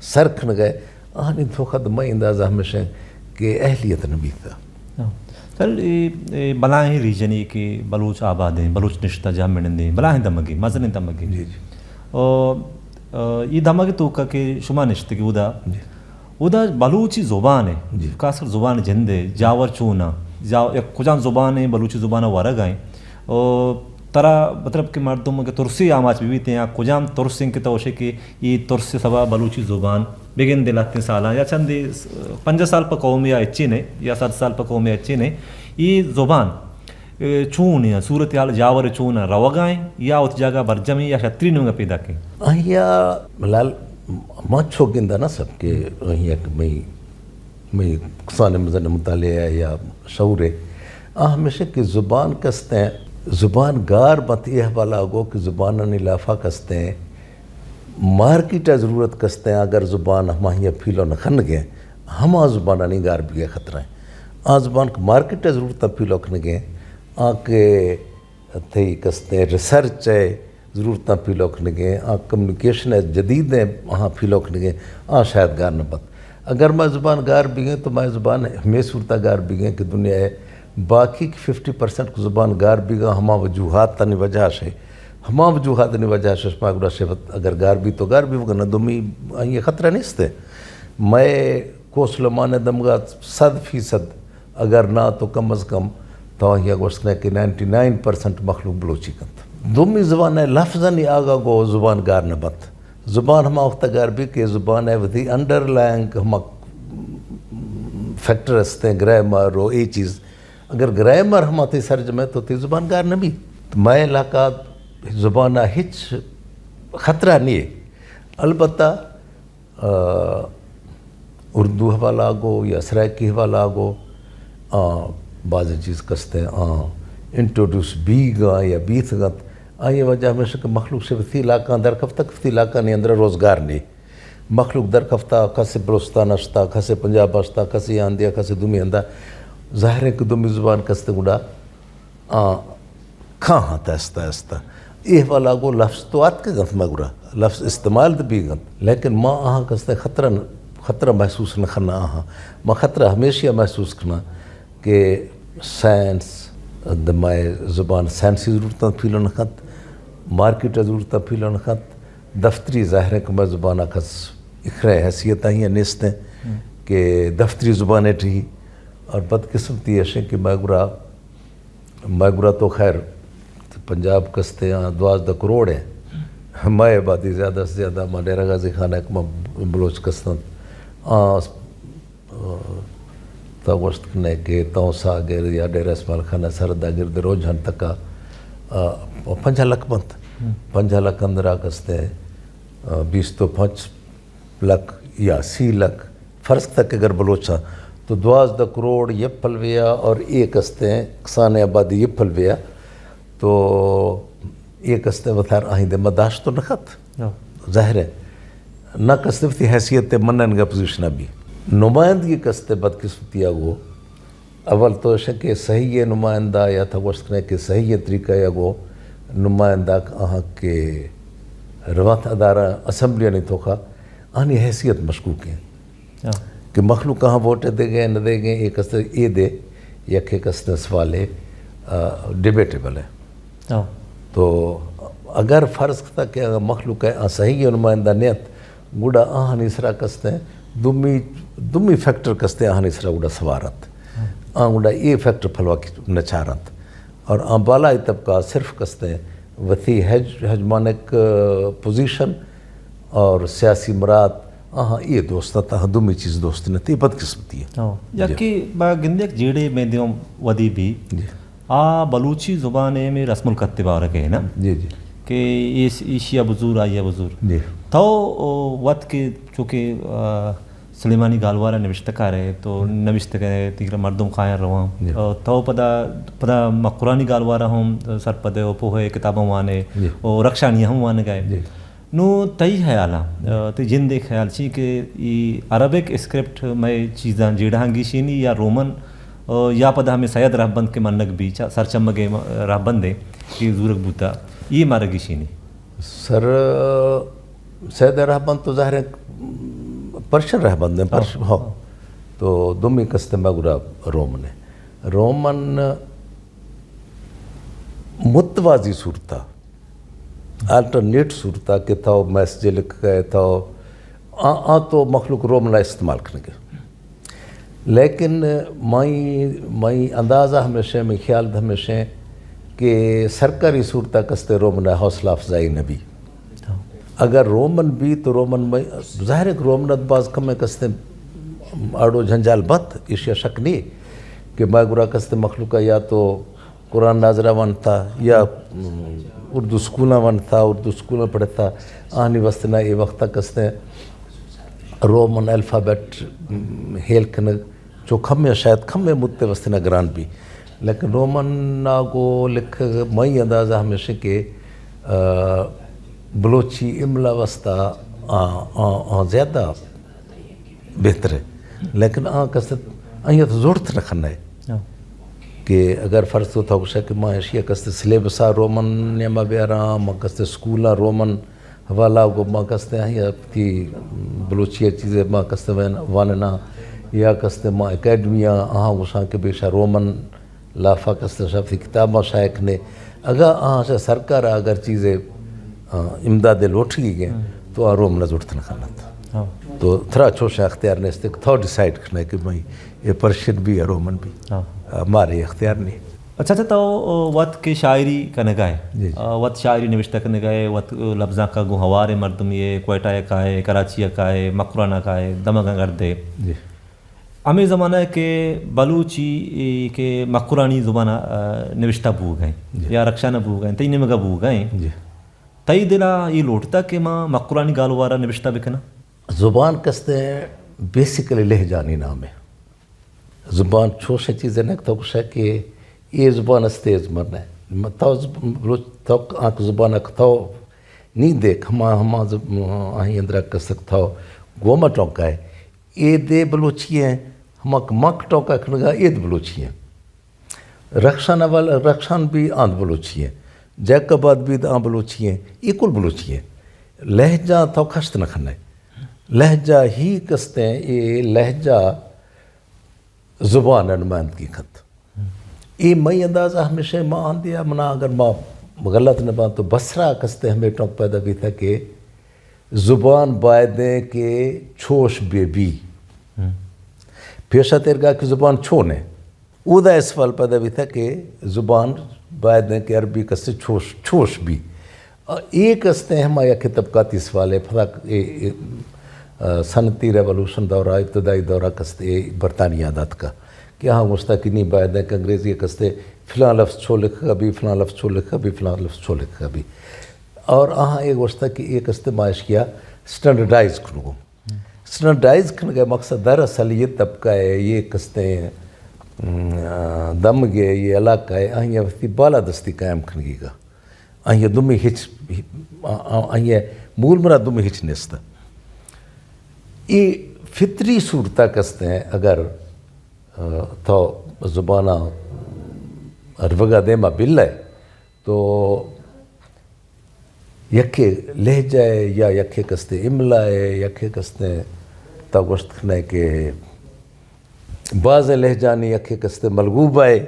سر کھنگئے، آہانی توخا تو مئے اندازہ ہمیشہ کہ اہلیت نہ بیتا۔ ہاں۔ سر، اے، اے بلاہیں ریجنے کہ بلوچ آباد ہیں، بلوچ نشتہ جاہ منندیں، بلاہیں دمگے، مزنیں دمگے۔ جی، جی۔ او، آ، یہ دمگ توکا کہ شما نشتگے اودا، جی۔ اودا بلوچی زبان ہے، جی۔ خاص کر زبان جند ہے، جاور چون ہے، جا-، یک کجام زبان ہے، بلوچی زبان ورگ ہیں۔ او ترا مطلب کہ مردم کہ ترسی آماچ بھی بیتے ہیں، کجام ترس ہیں کہ تو شے کہ یہ ترس سبا بلوچی زبان بگن دے لاتیں سالاں یا چند پنجاہ سال پہ قوم یا اچے نے یا صد سال پہ قوم یا اچے نے، یہ زبان اے، چون ایں، صورتحال جاور چون ایں، روگا ایں یا وت جاگہ برجم ایں یا شتری نیمگا پیداک ایں؟ آہیا لال، ما چو گندہ نہ سب کہ آہیا کہ مئی، مئی کسان مزن مطالعہ یا شعور ہے۔ آ ہمیشہ کہ زبان کستیں، زبان گار بنت، یہ حوالہ گو کہ زبانانی لافا کستیں مارکیٹ ء ضرورت کستیں، اگر زبان ہماہی ء پیلو نہ کنگیں، ہما زبانانی گار بیگ ء خطرہ ہیں۔ آ زبان کہ مارکیٹ ء ضرورت ء پیلو کنگیں، آ کہ تئی کستیں ریسرچ ء ضرورتاں پیلو کنگیں، آ کمیونیکیشن ء جدید ء آہاں پیلو کنگیں، آ شاید گار نہ بنت۔ اگر ما زبان گار بیگیں تو ما زبان ہمیں صورت ء گار بیگیں کہ دنیا ء باقی ففٹی پرسنٹ زبان گار بیگا ہما وجوہاتانی وجہ سے ہما وجوہاتانی وجہ شش پاک گڑا شفت اگر گار بی تو گار بی، وگرنہ دومی آئی خطرہ نیست ہے۔ مئے کوسلمان دمگا صد فیصد اگر نہ تو کم از کم تو آئی گوشت کنے کہ نائنٹی نائن پرسنٹ مخلوق بلوچی کنت۔ دومی زبان ہے لفظانی آگا گو زبان گار نہ بنت۔ زبان ہما وقت گار بی کہ زبان ہے وتی انڈرلائنگ ہما فیکٹر استیں، گرامر و اے چیز۔ اگر گرامر ہما تئی سرجم ہے تو تئی زبان گار نہ بی۔ تو مئے علاقہ زبان ء ہچ خطرہ نہیں۔ البتہ، آ، اردو حوالہ گو یا سرائیکی حوالہ گو، آ، بعض چیز کستے، آ، انٹروڈیوس بیگا یا بیتگت۔ آئی وجہ ہمیشہ کہ مخلوق سے وتی علاقہ درکفتہ، وتی علاقہ نے اندر روزگار نہیں۔ مخلوق درکفتہ، کسے بلوچستان اشتا، کسے پنجاب اشتا، کسے آندیا، کسے دومی ہندا۔ ظاہر ہے کہ دومی زبان کستے گڑا، آ، کھاں ہاں تا استا استا۔ اے والا گو لفظ تو آتکگنت مگرا، لفظ استعمال تو بیگنت، لیکن ما آہاں کستے خطرہ، خطرہ محسوس نہ کھنا آہاں۔ ما خطرہ ہمیشہ محسوس کھنا کہ سائنس، دمائے زبان سائنسی ضرورتاں پیلو نہ کنت، مارکیٹ ء ضرورتاں پیلو نہ کنت، دفتری ظاہر ہے کہ مئے زبان ء کس اخرے حیثیت آئی نیست ہیں کہ دفتری زبان ء ٹھی اور بدقسمتی ایش انت کہ مئے گورا، مئے گورا تو خیر پنجاب کستے آں دوازدہ کروڑ ہیں، مئے آبادی زیادہ سے زیادہ، ما ڈیرہ غازی خان ءَ کہ ما بلوچ کستنت، آ، آ، تا گوشت کنے کہ تونسہ گر یا ڈیرہ اسماعیل خان ءِ سرحد ءَ گرد روجھان تکا، آ، پنجاہ لکھ بنت۔ ہم۔ پنجاہ لکھ اندرا کستے، آ، بیست و پنچ لکھ یا سی لکھ فرض کتگ کہ اگر بلوچاں تو دوازدہ کروڑ یہ پلویا اور ایک استیں کسان آبادی یہ پلویا، تو ایک استیں وتار آہیں دے ما داشت تو نہ کت۔ ہاں۔ ظاہر ہے، نہ کستے وتی حیثیت تے منن گا پوزیشن بھی۔ نمائندگی کستے بدقسمتی آ گو اول تو ایش کہ صحیح نمائندہ یا تھا گوشت کنے کہ صحیح طریقہ یا گو نمائندہ آہاں کہ روانت ادارہ اسمبلی آنی توکا آنی حیثیت مشکوک ہیں۔ ہاں۔ کہ مخلوق آہاں ووٹ دے گئے نہ دے گئے، ایک است اے دے، یک ایک است سوال ہے، آ، ڈیبیٹیبل ہے۔ ہاں۔ تو اگر فرض کتا کہ اگر مخلوق ہے، آ، صحیح نمائندہ نیت، گڑا آہانی سرا کستیں دومی، دومی فیکٹر کستیں آہانی سرا گڑا سوار انت۔ ہاں۔ آ گڑا اے فیکٹر پھلوا کی نچار انت۔ اور آ بالائی طبقہ صرف کستیں وتی ہیج-، ہیجمانک، آ، پوزیشن اور سیاسی مراد، آہاں اے دوست انت، آہاں دومی چیز دوست نہ تی، بدقسمتی ہے۔ ہاں۔ یا جی۔ کہ با گندے یک جیڑے میں دیوں ودی بھی۔ جی۔ آ بلوچی زبان ءِ میں رسم الخط بارگ ءَ نا۔ جی، جی۔ کہ ایش-، ایشی ءَ بزور، آئی ءَ بزور۔ جی۔ تو او وت کہ چونکہ، آ، سلیمانی گالوار ءَ نوشتہ کار ئے، تو نوشتہ کار ئے، تیگرا مردم کایاں رواں۔ جی۔ آ، تو پدا، پدا مکرانی گالوار ءَ ہم سرپد ئے، او پوہ ئے، کتاباں وان ئے، جی۔ او رخشانی ہم وانگ ءَ ئے۔ جی۔ نوں تئی خیال ءَ، آ، تئی جند ءِ خیال چی کہ ای عربک اسکرپٹ مئے چیزاں جیڑہاں گیشینی یا رومن، آ، یا پدا ہمیں سید رہبند کہ منگ بی چا-، سرچمگ ءِ م-، رہبند ءِ کہ زورگ بوتا، ای مارا گیشینی؟ سر، سید رہبند تو ظاہر ہے پرشین رہبند ہیں، ہاں، پرش-، ہاں۔ ہاں۔ تو دومی کستیں مگرا رومن ہے۔ رومن متوازی صورتا، آلٹرنیٹ صورتا کہ تو میسج لکھ گئے تو آ، آ تو مخلوق رومن ءَ استعمال کنگے۔ لیکن مئی، مئی اندازہ ہمیشہ، مئی خیال ہمیشہ کہ سرکاری صورتا کستے رومن ءِ حوصلہ افزائی نہ بی۔ اگر رومن بی تو رومن مئی، ظاہر ہے کہ رومن ات باز کم کستے آڑو جھنجال بت، ایشی ءَ شک نہیں کہ مئے گرا کستے مخلوق یا تو قرآن ناظرہ وانتا یا، م، اردو سکولاں وانتا، اردو سکولاں پڑھتا، آہانی واسطے نا اے وقت تک استیں رومن الفابیٹ، م، ہیل کنگ چو کمیں، شاید کمیں مدتے واسطے نا گران بی۔ لیکن رومن نا گو لکھگ مئی اندازہ ہمیشہ کہ، آ، بلوچی املا واسطہ، آ، آ، آ زیادہ بہتر ہے۔ لیکن آ کس آئی تو زورت نہ کھنا ہے۔ ہاں۔ کہ اگر فرض تو تھا گوشا کہ ما ایشی ءَ کستے سلیبس ءَ رومن نیما بیاراں، ما کستے سکول ءَ رومن حوالہ گو ما کستے آئی ءَ کی بلوچی ءِ چیزے ما کستے وان-، واننا یا کستے ما اکیڈمی ءَ آہاں گوشاں کہ بیشا رومن لافا کستے شفتی کتاب ما شائع کنے۔ اگا آہاں سے سرکار اگر چیزے، آ، امداد لوٹی گئے ہم۔ تو آ رومن زورت نہ کھنت۔ ہاں۔ تو تھرا چوش اختیار نیست کہ تو ڈیسائیڈ کھنے کہ بھئی اے پرشین بی یا رومن بی۔ ہاں۔ آ، مارے اختیار نہیں۔ اچھا، اچھا، تو، او، وت کہ شاعری کنگا ہے۔ جی، جی۔ آ، وت شاعری نوشتہ کنگا ہے، وت لبزاں کا گوں ہوارے مردم یہ کوئٹہ کا ہے، کراچی کا ہے، مکرانہ کا ہے، دمگاں گردے۔ جی۔ ہمیں زمانہ ہے کہ بلوچی، اے، کہ مکرانی زبان، آ، نوشتہ بوگ ہیں جی۔ یا رخشانہ بوگ ہیں، تئی نمگا بوگ ہیں۔ جی۔ تئی دلا یہ لوٹتا کہ ما مکرانی گالوارا نوشتہ بکنا؟ زبان کستے بیسیکلی لہجانی نام ہے۔ زبان چوشیں چیزے نہ کہ تو گوشئے کہ اے زبان است، اے زبان نہ۔ تو زب-، بلوچ، تو آنک زبان ءَ تو نی دیکھ، ہما، ہما زب-، آہی اندرا کسک تو گوما ٹونکا ہے۔ اے دے بلوچی ہیں، ہما کہ مک ٹونکا کھنگا اے دے بلوچی ہیں۔ رخشان اول، رخشان بھی آند بلوچی ہیں۔ جیکب آد بھی آن بلوچی ہیں۔ اے کل بلوچی ہیں۔ لہجہ تو کشت نہ کھنے۔ لہجہ ہی کستے ہیں، اے لہجہ زبان ءِ نمائندگی کنت۔ اے مئی اندازہ ہمیشہ ما آندیا منا اگر ما غلط نہ باں تو بصرہ کستے ہمیں ٹوک پیدا بیتا کہ زبان بایدیں کہ چوش بے بی۔ ہم۔ پیشا تیرگا کہ زبان چون ہے؟ اودا اے سوال پیدا بیتا کہ زبان باید ہے کہ عربی کستے چوش، چوش بی۔ آ، اے کستے ہما یک طبقاتی سوال ہے، پدا اے، اے، آ، صنعتی ریولوشن دورہ، ابتدائی دورہ کستے اے برطانیہ داتکا کہ ہاں گوشتا کہ نی باید ہے کہ انگریزی کستے فلاں لفظ چو لکھا بی، فلاں لفظ چو لکھا بی، فلاں لفظ چو لکھا بی۔ اور آہاں اے گوشتا کہ اے کستے ما اشیا اسٹینڈرڈائز کنگو۔ اسٹینڈرڈائز کنگے مقصد دراصل یہ طبقہ ہے، یہ کستے، ام، دمگے، یہ علاقہ ہے، آہیا وتی بالادستی قائم کنگی گا۔ آہیا دومی ہچ، آ-، آ-، آہیا مول مرا دومی ہچ نیست۔ یہ فطری صورتا کستے ہیں، اگر، آ، تو زبانا عربگا دیما بل ہے، تو یکے لہجہ ہے یا یکے کستے املا ہے، یکے کستے تا گوشت کھنے کہ بعض لہجانی یکے کستے ملغوبہ ہے،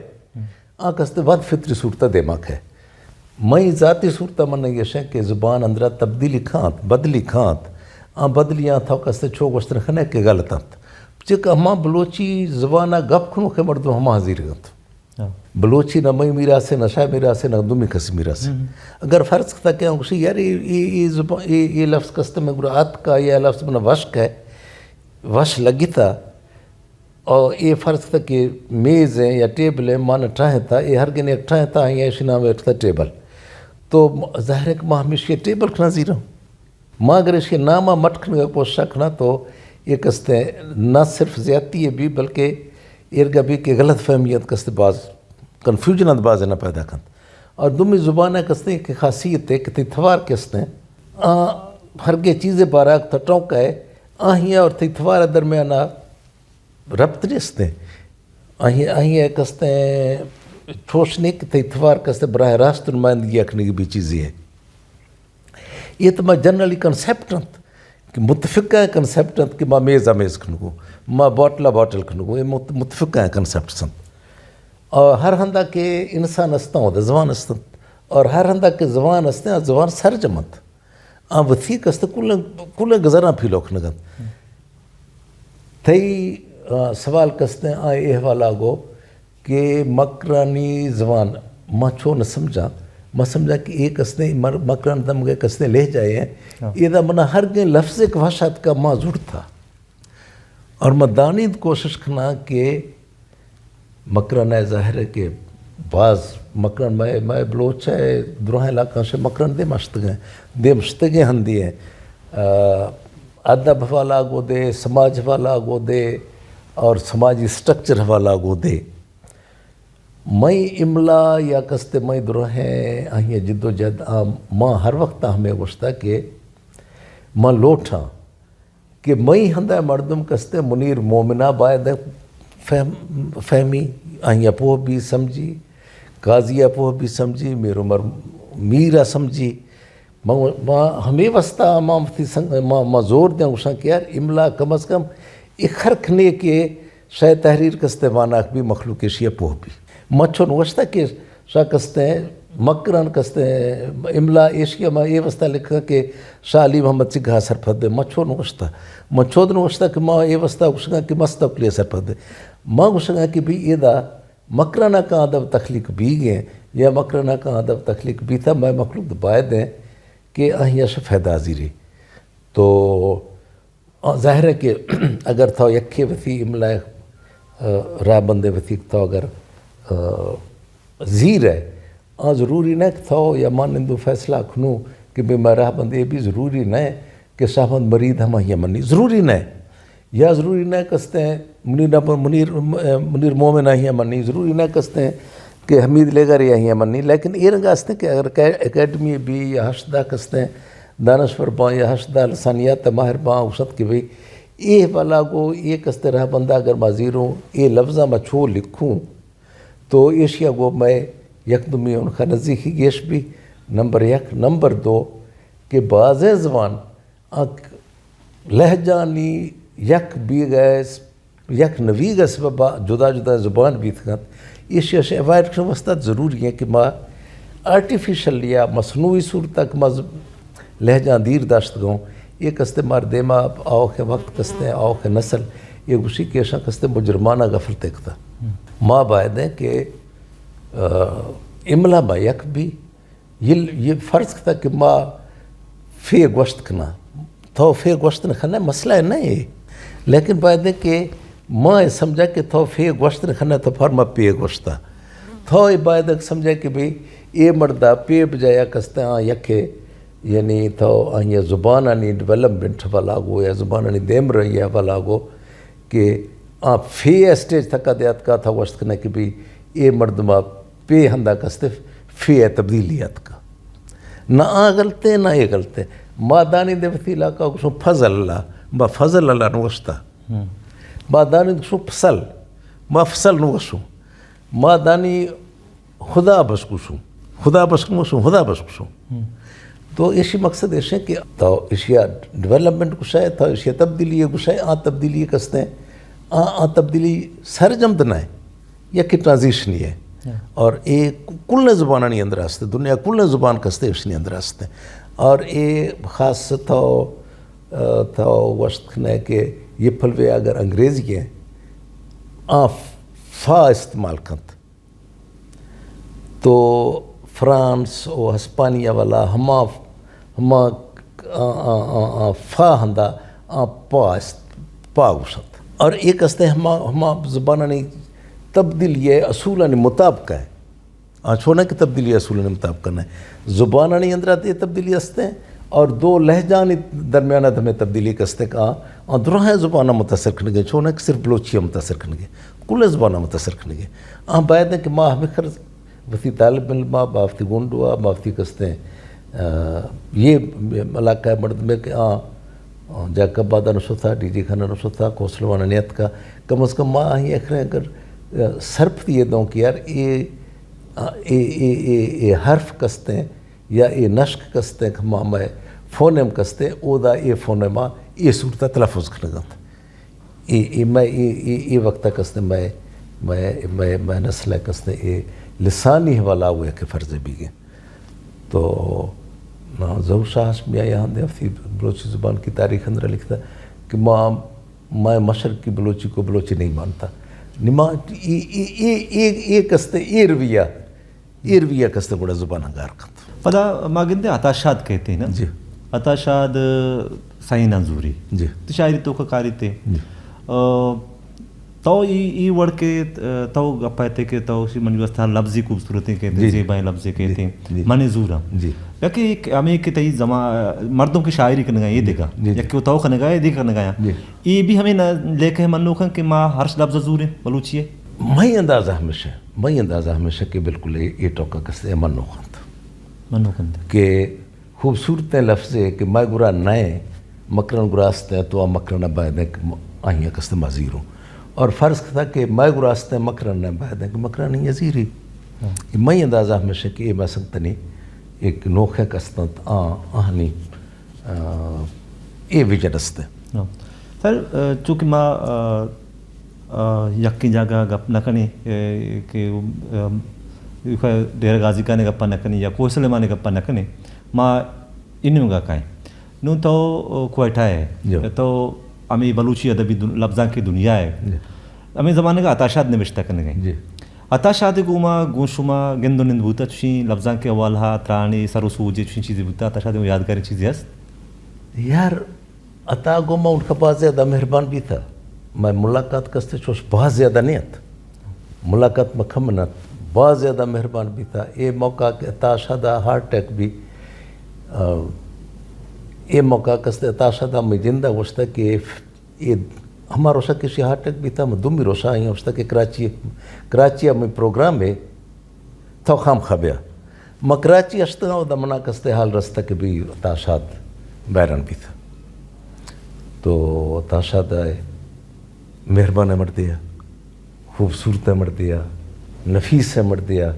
آ کستے وت فطری صورتا دیما کھے۔ مئی ذاتی صورتا من یہ شے کہ زبان اندرا تبدیلی کھانت، بدلی کھانت، آ بدلیاں تھا کستے چو گوشت کھنے کہ غلط انت۔ چک ہما بلوچی زبانا گپ کھنو کہ مردم ہما حاضر گنت۔ ہاں۔ بلوچی نہ مئی میراث ہے، نہ شاہ میراث ہے، نہ دومی کسی میراث ہے۔ ہم۔ اگر فرض کتا کہ ہم گوشی، یار، یہ، یہ، یہ زبان، یہ، یہ لفظ کستے میں گرا آتکا، یہ لفظ من وش ہے، وش لگتا، اور یہ فرض کتا کہ میز ہے یا ٹیبل ہے، مان ٹھاہتا، یہ ہر گن ایک ٹھاہتا ہے، یا اسی نام ہے ٹیبل۔ تو ظاہر ہے کہ ما ہمیشہ ٹیبل کھنا زیرا۔ ما اگر ایشی نام ء مٹ کنگ ء کوشش کناں تو اے کستے نہ صرف زیادتی ء بی بلکہ ایرگا بی کہ غلط فہمیت کستے باز کنفیوژن انت باز نہ پیدا کنت۔ اور دومی زبان ء کستے کہ خاصیت ہے کہ تئی توار کستے آ ہرگے چیزے بارا تٹوک ہے آہیا اور تئی توار درمیان ربط نیست ہے۔ آہی، آہی ء کستے چوش نہیں کہ تئی توار کستے براہ راست نمائندگی کنگی بی چیزی ہے۔ یہ تو ما جنرلی کنسپٹ انت کہ متفقہ کنسپٹ انت کہ ما میز ء میز کنگو، ما باٹل ء باٹل کنگو، یہ مت-، متفقہ کنسپٹ انت۔ اور ہر ہندا کہ انسان استاں، زبان استنت، اور ہر ہندا کہ زبان استیں، زبان سرجم انت۔ آ وثیق است، کلیں، کلیں گزراں پیلو کنگ انت۔ تئی، آ، سوال کستیں آ اے حوالہ گو کہ مکرانی زبان ما چو نہ سمجھاں، ما سمجھاں کہ اے کستیں مر-، مکران دمگے کستیں لہجہ اے ہیں۔ ہاں۔ ادا منا ہر گیں لفظ ایک وش آتکا ما زڑتا۔ اور ما دانید کوشش کناں کہ مکران ء ظاہر ہے کہ باز مکران مئے، مئے بلوچ ء دراہیں علاقہ سے مکران دیم اشتگیں، دیم اشتگیں ہندی ہیں۔ آ، ادب والا گو دے، سماج والا گو دے اور سماجی سٹرکچر والا گو دے۔ مئی املا یا کستے مئی دراہیں آہی جد و جہد آ ما ہر وقت ہمیں گوشتا کہ ما لوٹاں کہ مئی ہندا مردم کستے منیر مومنا باید فہم-، فہمی، آہیا پوہ بی سمجھی، قاضی پوہ بی سمجھی، میر عمر میرا سمجھی۔ ما، ما ہمیں واسطہ ما وتی سنگ-، ما، ما زور دیاں گوشاں کہ یار املا کم از کم اے خرک نے کہ شاہ تحریر کستے واناک بی مخلوق ایشی پوہ بی۔ ما چون گوشتا کہ شاہ کستیں، مکران کستیں، املا ایشی ء ما اے واسطہ لکھا کہ شاہ علی محمد چگھا سرپد بے۔ ما چو نوشتا، ما چود نوشتا کہ ما اے واسطہ گوشگا کہ مستقلی سرپد بے۔ ما گوشگا کہ بھئی ادا مکران کا ادب تخلیق بیگیں یا مکران کا ادب تخلیق بیتا، مئے مخلوق باید ہیں کہ آہیا شہ فائدہ زیری۔ تو آ، ظاہر ہے کہ اگر تھا یکے وتی املا ء، آ، راہ بندے وتی تھا اگر، آ، زیر ہے، آ ضروری نہ کہ تھا یا ما نندو فیصلہ کنو کہ بے ما راہ بندے بھی ضروری نہ کہ شاہ محمد مرید ہم ہی منی ضروری نہ، یا ضروری نہ کستے ہیں منیر، منیر، منیر مومن ہی منی ضروری نہ کستے ہیں کہ حمید لیگری ہی منی، لیکن اے رنگ است کہ اگر کہ اکیڈمی بھی یا ہشت دہ کستے ہیں دانشور باں یا ہشت دہ لسانیات ء ماہر باں گوشت کہ بھئی اے والا گو اے کستے رہ بندہ اگر ما زیروں اے لفظاں ما چو لکھوں تو ایشیا گو مئے یک دومی ان کا نزدیکی گیش بھی۔ نمبر یک۔ نمبر دو کہ بازیں زبان آ لہجانی یک بیگئے یک نویگ ء سبب ء جدا جدا زبان بیتگ انت۔ ایشی ء اوائڈ کنگ واسطہ ضروری ہے کہ ما آرٹیفیشل یا مصنوعی صورت تک ما ز-، لہجاں دیر داشت گوں۔ یہ کستے مار دیما آؤ کے وقت کستے آؤ کے نسل اے گوشی کہ اشاں کستے مجرمانہ غفلتے کتا۔ ما باید ایں کہ، آ، املا ما یک بی، یہ، یہ فرض کتا کہ ما فے گوشت کنا۔ تو فے گوشت نہ کھنے، مسئلہ نہ ہے۔ لیکن باید ایں کہ ما اے سمجھا کہ تو فے گوشت نہ کھنے، تو پر ما پے گوشتا۔ تو اے باید ایں سمجھا کہ بھئی اے مردا پے بجایا کستے آ یکے، یعنی تو آئی زبانانی ڈیولپمنٹ والا گو یا زبانانی دیمرئی والا گو کہ آ فے اسٹیج تکا دے اتکا، تھا گوشت کنے کہ بھئی اے مردما پے ہندا کستے فے تبدیلی اتکا۔ نہ آ غلطے، نہ اے غلطے۔ ما دانی دے وتی علاقہ گوشوں فضل اللہ، ما فضل اللہ نہ گوشتا۔ ما دانی گوشوں فصل، ما فصل نہ گوشوں۔ ما دانی خدا بخش گوشوں، خدا بخش گوشوں، خدا بخش گوشوں۔ تو ایشی مقصد ایشیں کہ تو ایشیا ڈیولپمنٹ گوشائے، تو ایشیا تبدیلی گوشائے، آ تبدیلی کستے، آ، آ تبدیلی سرجم دنائے، یکی ٹرانزیشنی ہے۔ اور اے کل زبانانی اندر ہستے، دنیا کل زبان کستے ایشنی اندر ہستے۔ اور اے خاص تو، تو گوشت کھنے کہ یہ پھلوے اگر انگریزی ہے، آ فا استعمال کنت۔ تو فرانس و ہسپانیہ والا ہما، ہما، آ، آ، آ، آ، فا ہندا، آ، پا است، پا گوشنت۔ اور ایک استے ہما، ہما زبانانی تبدیلی اصولانی مطابق ہے۔ آ، چونہ کہ تبدیلی اصولانی مطابق نہ۔ زبانانی اندرا اے تبدیلی استے اور دو لہجانی درمیان ہمے تبدیلی کستے کہ آ، آ دراہیں زباناں متاثر کنگے، چونہ کہ صرف بلوچی متاثر کنگے۔ کل زباناں متاثر کنگے۔ آ باید ایں کہ ما ہمکر وتی طالب علما، ما وتی گونڈوا، ما وتی کستیں، آ، یہ علاقہ مردمے کہ آ، آ، جاکب آدا نشتا، ڈی جے خان نشتا، کوسلوانا نیتکا، کم از کم ما آئی اخرے اگر، آ، سرپدی یہ دوں کہ یار اے، آ، اے، اے، اے، اے حرف کستیں یا اے نشک کستیں کہ ما مئے فونیم کستیں، اودا اے فونیما اے صورتا تلفظ کنگنت۔ اے، اے مئے، اے، اے، اے وقت کستے مئے، مئے، مئے، مئے نسل کستے اے لسانی حوالہ وہ کہ فرض بیگے۔ تو نا ظہور شاہ ہاشمی آیا ہندے وتی بلوچی زبان کی تاریخ اندر لکھتا کہ ما، مئے مشرقی بلوچی کو بلوچی نہیں مانتا۔ نما اے، اے، اے، اے، اے کستے اے رویہ اے رویہ کستے گڑا زبان انگار کنت۔ پدا ما گندے عطا شاد کہتے ہیں نا؟ جی۔ عطا شاد سائیں ننزوری۔ جی۔ تو شاعری تو کا کاری تے۔ جی۔ آ، تو ای، ای وڑ کے، آ، تو گپا تے کہ تو سی منی واسطہ لفظی خوبصورتی کہتے ہیں، جی، جی۔ زیبائیں لفظی کہتے ہیں۔ جی۔ من زورا۔ جی۔ یا کہ ایک، ہمیں کہ تئی زما-، مردوں کی شاعری کنگا یہ جی۔ دیکھا۔ جی، جی۔ یا کہ تو کنگا یہ دیکھ کنگا۔ جی۔ اے بھی ہمیں نہ لیکہ منوخاں کہ ما ہرش لفظ زوریں بلوچی ہے۔ مئی اندازہ ہمیشہ، مئی اندازہ ہمیشہ کہ بالکل اے، اے ٹوکا کستے منوخاں۔ منوخاں۔ کہ خوبصورتیں لفظے کہ مئے گرا نئے، مکران گرا استیں تو آ مکران باید ایں کہ آہیاں کستے ما زیروں۔ اور فرض کتا کہ مئے گرا استیں مکران نئے باید ایں کہ مکران ہی زیری۔ ہاں۔ اے مئی اندازہ ہمیشہ کہ اے مسنگ تنی ایک نوخیں کستنت آ، آہنی آ، اے ویژن است۔ ہاں۔ سر، آ، چونکہ ما، آ، آ، یکیں جاگہ گپ نہ کنیں، اے، کہ، آ، ڈیرہ غازی خان گپ نہ کنیں یا کوہ سلیمان گپ نہ کنیں، ما انوں گا کائیں۔ نوں تو، آ، کوئٹہ ہے، جی۔ تو ہمیں بلوچی ادبی دن-، لفظاں کی دنیا ہے۔ جی۔ ہمیں زمانے کا عطا شاد نوشتہ کنگے۔ جی۔ عطا شاد گوما گوں شما گند و نند بوتا، چشیں لفظاں کے حوالہ، ترانی، سر و سوجے، چشیں چیزے بوتا، عطا شاد گوں یادگاری چیزے ہست؟ یار، عطا گوما ان کا باز زیادہ مہربان بیتا۔ مئے ملاقات کستے چوش باز زیادہ نہیں ات۔ ملاقات مکم نہ ات۔ باز زیادہ مہربان بیتا۔ اے موقع کہ عطا شاد ہارٹ اٹیک بی، آ، اے موقع کستے عطا شاد مئے جندا گوشتا کہ اے ہما روشا کہ اشی ہارٹ اٹیک بیتا، ہما دومی روشا آئی اوشتا کہ کراچی، کراچی ء ہمے پروگرام ہے، تو خام خواہ بیا۔ ما کراچی اشتگاں، اودا منا کستے حال رستا کہ بی عطا شاد بیران بیتا۔ تو عطا شاد ء مہربان مردے ء، خوبصورت مردے ء، نفیس مردے ء،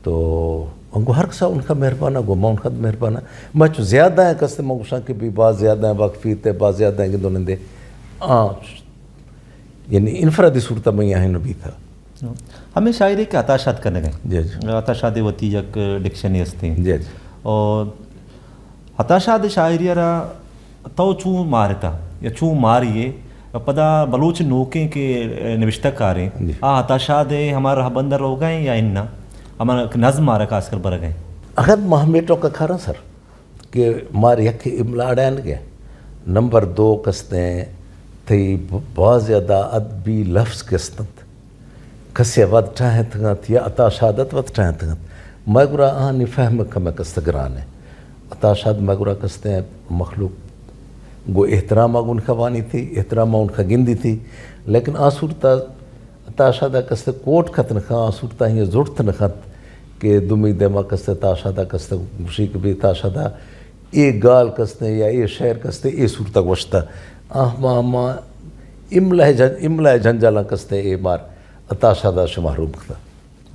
تو انگو ہر کسا ان کا مہربانا، گو ما ان کا مہربانا۔ ما چو زیادہ ہیں کستے ما گوشاں کہ بی باز زیادہ ہیں واقفیت ہے، باز زیادہ ہیں گندو نندے۔ آ، یعنی انفرادی صورت میں یہاں نبی تھا۔ ہمیں شاعری کہ عطا شاد کرنے گئے۔ جی، جی۔ عطا شاد وتی یک ڈکشنری ہستے۔ جی، جی۔ اور عطا شاد شاعری را تو چون مارتا یا چون ماریے، پدا بلوچ نوکیں کہ نبشتہ کاریں، جی۔ آ عطا شاد ءِ ہما رہبند ءَ روگا ایں یا اناں؟ ہما نظم آرا خاص کر برگا ایں۔ اگاں ما ہمے ٹوکا کاراں سر کہ مار یک املا اڑینگ ءَ، نمبر دو کستیں تئی ب-، باز زیادہ ادبی لفظ کستنت۔ کسے ءَ وت ٹاہینتگ انت یا عطا شاد ءَ وت ٹاہینتگ انت۔ مئے گورا آہانی فہم کمے کستہ گران انت۔ عطا شاد مئے گورا کستیں مخلوق گوں احترام ءَ گوں خوانیتی، احترام ءَ گندیتی، لیکن آ صورت ءَ عطا شاد ءَ کستہ کوٹ کت نہ کنت، آ صورت ءَ آئی ءَ زرت نہ کنت کہ دومی دیما کستہ عطا شاد ءَ کستہ گوشی کہ بی عطا شاد ءَ اے گال کستیں یا اے شعر کستیں اے صورت ءَ گوشتہ۔ آ ہما، ہما املا ءِ جن-، املا ءِ جنجالاں کستیں اے مار عطا شاد ءَ شما روم کتہ۔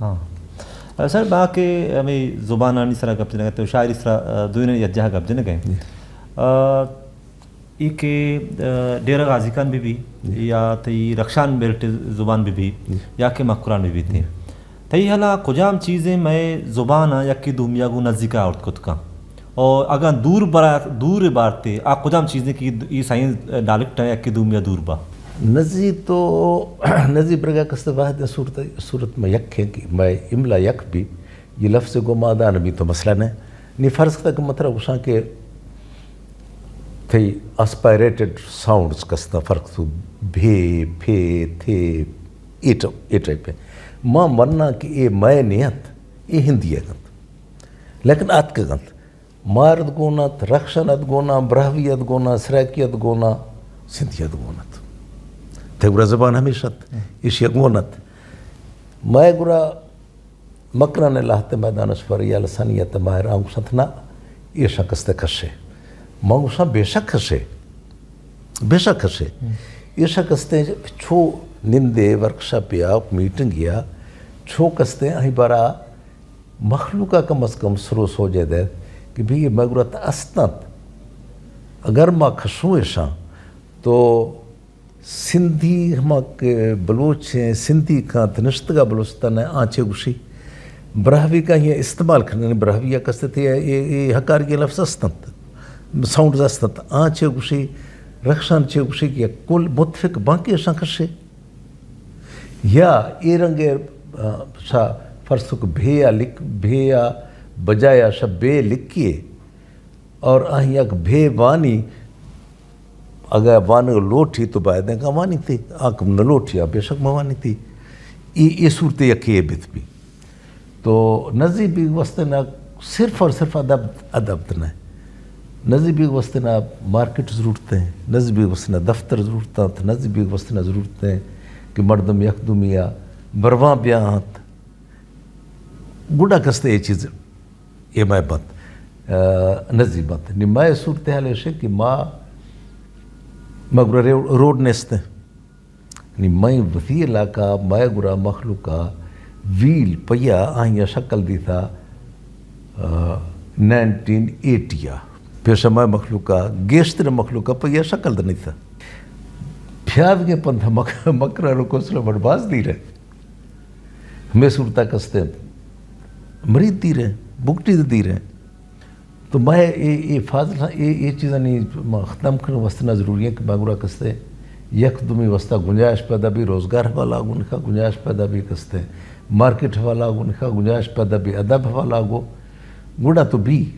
ہاں۔ سر، باقی ہمے زبانانی سرا گپ جنگ ءَ تو شاعری سرا، آ، دوئینانی یک جاہ گپ جنگ ءَ۔ جی۔ آ، اے کہ، آ، ڈیرہ غازی خان بہ بی، جی۔ یا تئی رخشان بیلٹ زبان بہ بی، جی۔ یا کہ مکران بہ بیت۔ جی۔ تئی ہیالا کجام چیزیں مئے زبان ءَ یکے دومی ءَ گوں نزیک ءَ آورت کت کن؟ اور اگاں دور برا-، دور بارتے، آ کجام چیزیں کہ اے سائیں ڈائلیکٹ ءَ یکے دومی ءَ دور با؟ نزی تو، نزی برگا کستہ واحد صورت، صورت میں یک ہے کہ مئے املا یک بی، یہ لفظ گوں مادہ نہ بی تو مسئلہ نہ۔ نی فرض کتہ کہ مطلب گوشاں کہ تئی آسپائریٹڈ ساؤنڈز کستہ، فرق تو بھے، پھے، تھے، اے ٹ-، اے ٹائپ ہے۔ ما مناں کہ اے مئے نہ انت، اے ہندی ءِ انت۔ لیکن آتکگ انت۔ مار ات گون ات، رخشان ات گون ات، براہوئی ات گون ات، سرائیکی ات گون ات، سندھی ات گون ات۔ تئی گورا زبان ہمیش ات، ایشی ءَ گون ات۔ مئے گورا مکران ءِ لہتے میدان ءَ شپر یا لسانیات ءِ ماہر آں گوشنت نا، ایشاں کستہ کشے۔ ما گوشاں بے شک کشے، بے شک کشے۔ ایشاں کستہ چو نندے، ورکشاپ یا میٹنگ یا چو کستہ آئی بارا مخلوق ءَ کم از کم سر و سوج ءَ دئیت کہ بھئی اے مئے گورا است انت۔ اگر ما کشوں ایشاں تو سندھی ہما کہ بلوچ ہیں، سندھی کانت نشتگا بلوچستان ءَ، آ چے گوشی؟ براہوئی کا یہ استعمال کرنے، براہوئی ءَ کستہ تھے، اے، اے ہکارگی لفظ است انت، ساؤنڈز است انت، آ چے گوشی؟ رخشان چے گوشی کہ یک کل متفق باں کہ ایشاں کشے۔ یا اے رنگ ءَ، آ، شا فرض کہ بھے یا لکھ، بھے یا بجایا شا بے لکھیے اور آہی یک بھے وانی، اگر وانگ لوٹی تو باید ہے کہ وانی تھی، آنکھ نہ لوٹی، آ بے شک مہ وانی تھی۔ اے، اے صورت یکے بیت بی۔ تو نزی بیگ واسطے نا صرف اور صرف ادب، ادب نہ۔ نزی بیگ واسطے نا مارکیٹ ضرورت ہے، نزی بیگ واسطے نا دفتر ضرورت انت، نزی بیگ واسطے نا ضرورت ہے کہ مردم یک دومی ءَ برواں بیا انت۔ گڈا کستہ اے چیز اے مئے بنت، آ، نزی بنت۔ نی مئے صورتحال ایش کہ ما، ما گڑا ریو-، روڈ نیست۔ نی مئے وتی علاقہ، مئے گڑا مخلوق ءَ ویل پیا آہی ءَ شکل دیتا، آ، نائنٹین ایٹی ءَ۔ پیش مئے مخلوق ءَ، گیشتر مخلوق ءَ پیا شکل دنیتا۔ پیادگیں پندھ مک-، مکران و کوسل بڑ باز دیر ہے۔ ہمے صورتا کستیں مرید دیر ہیں، بگٹی دیر ہیں۔ تو مئے اے، اے فاضل، اے، اے چیزانی ختم کرنے واسطے نا ضروری ہے کہ مئے گڑا کستے یک دومی واسطہ گنجائش پیدا بی، روزگار حوالہ گنکا گنجائش پیدا بی، کستے مارکیٹ حوالہ گنکا گنجائش پیدا بی، ادب حوالہ گو گڑا تو بی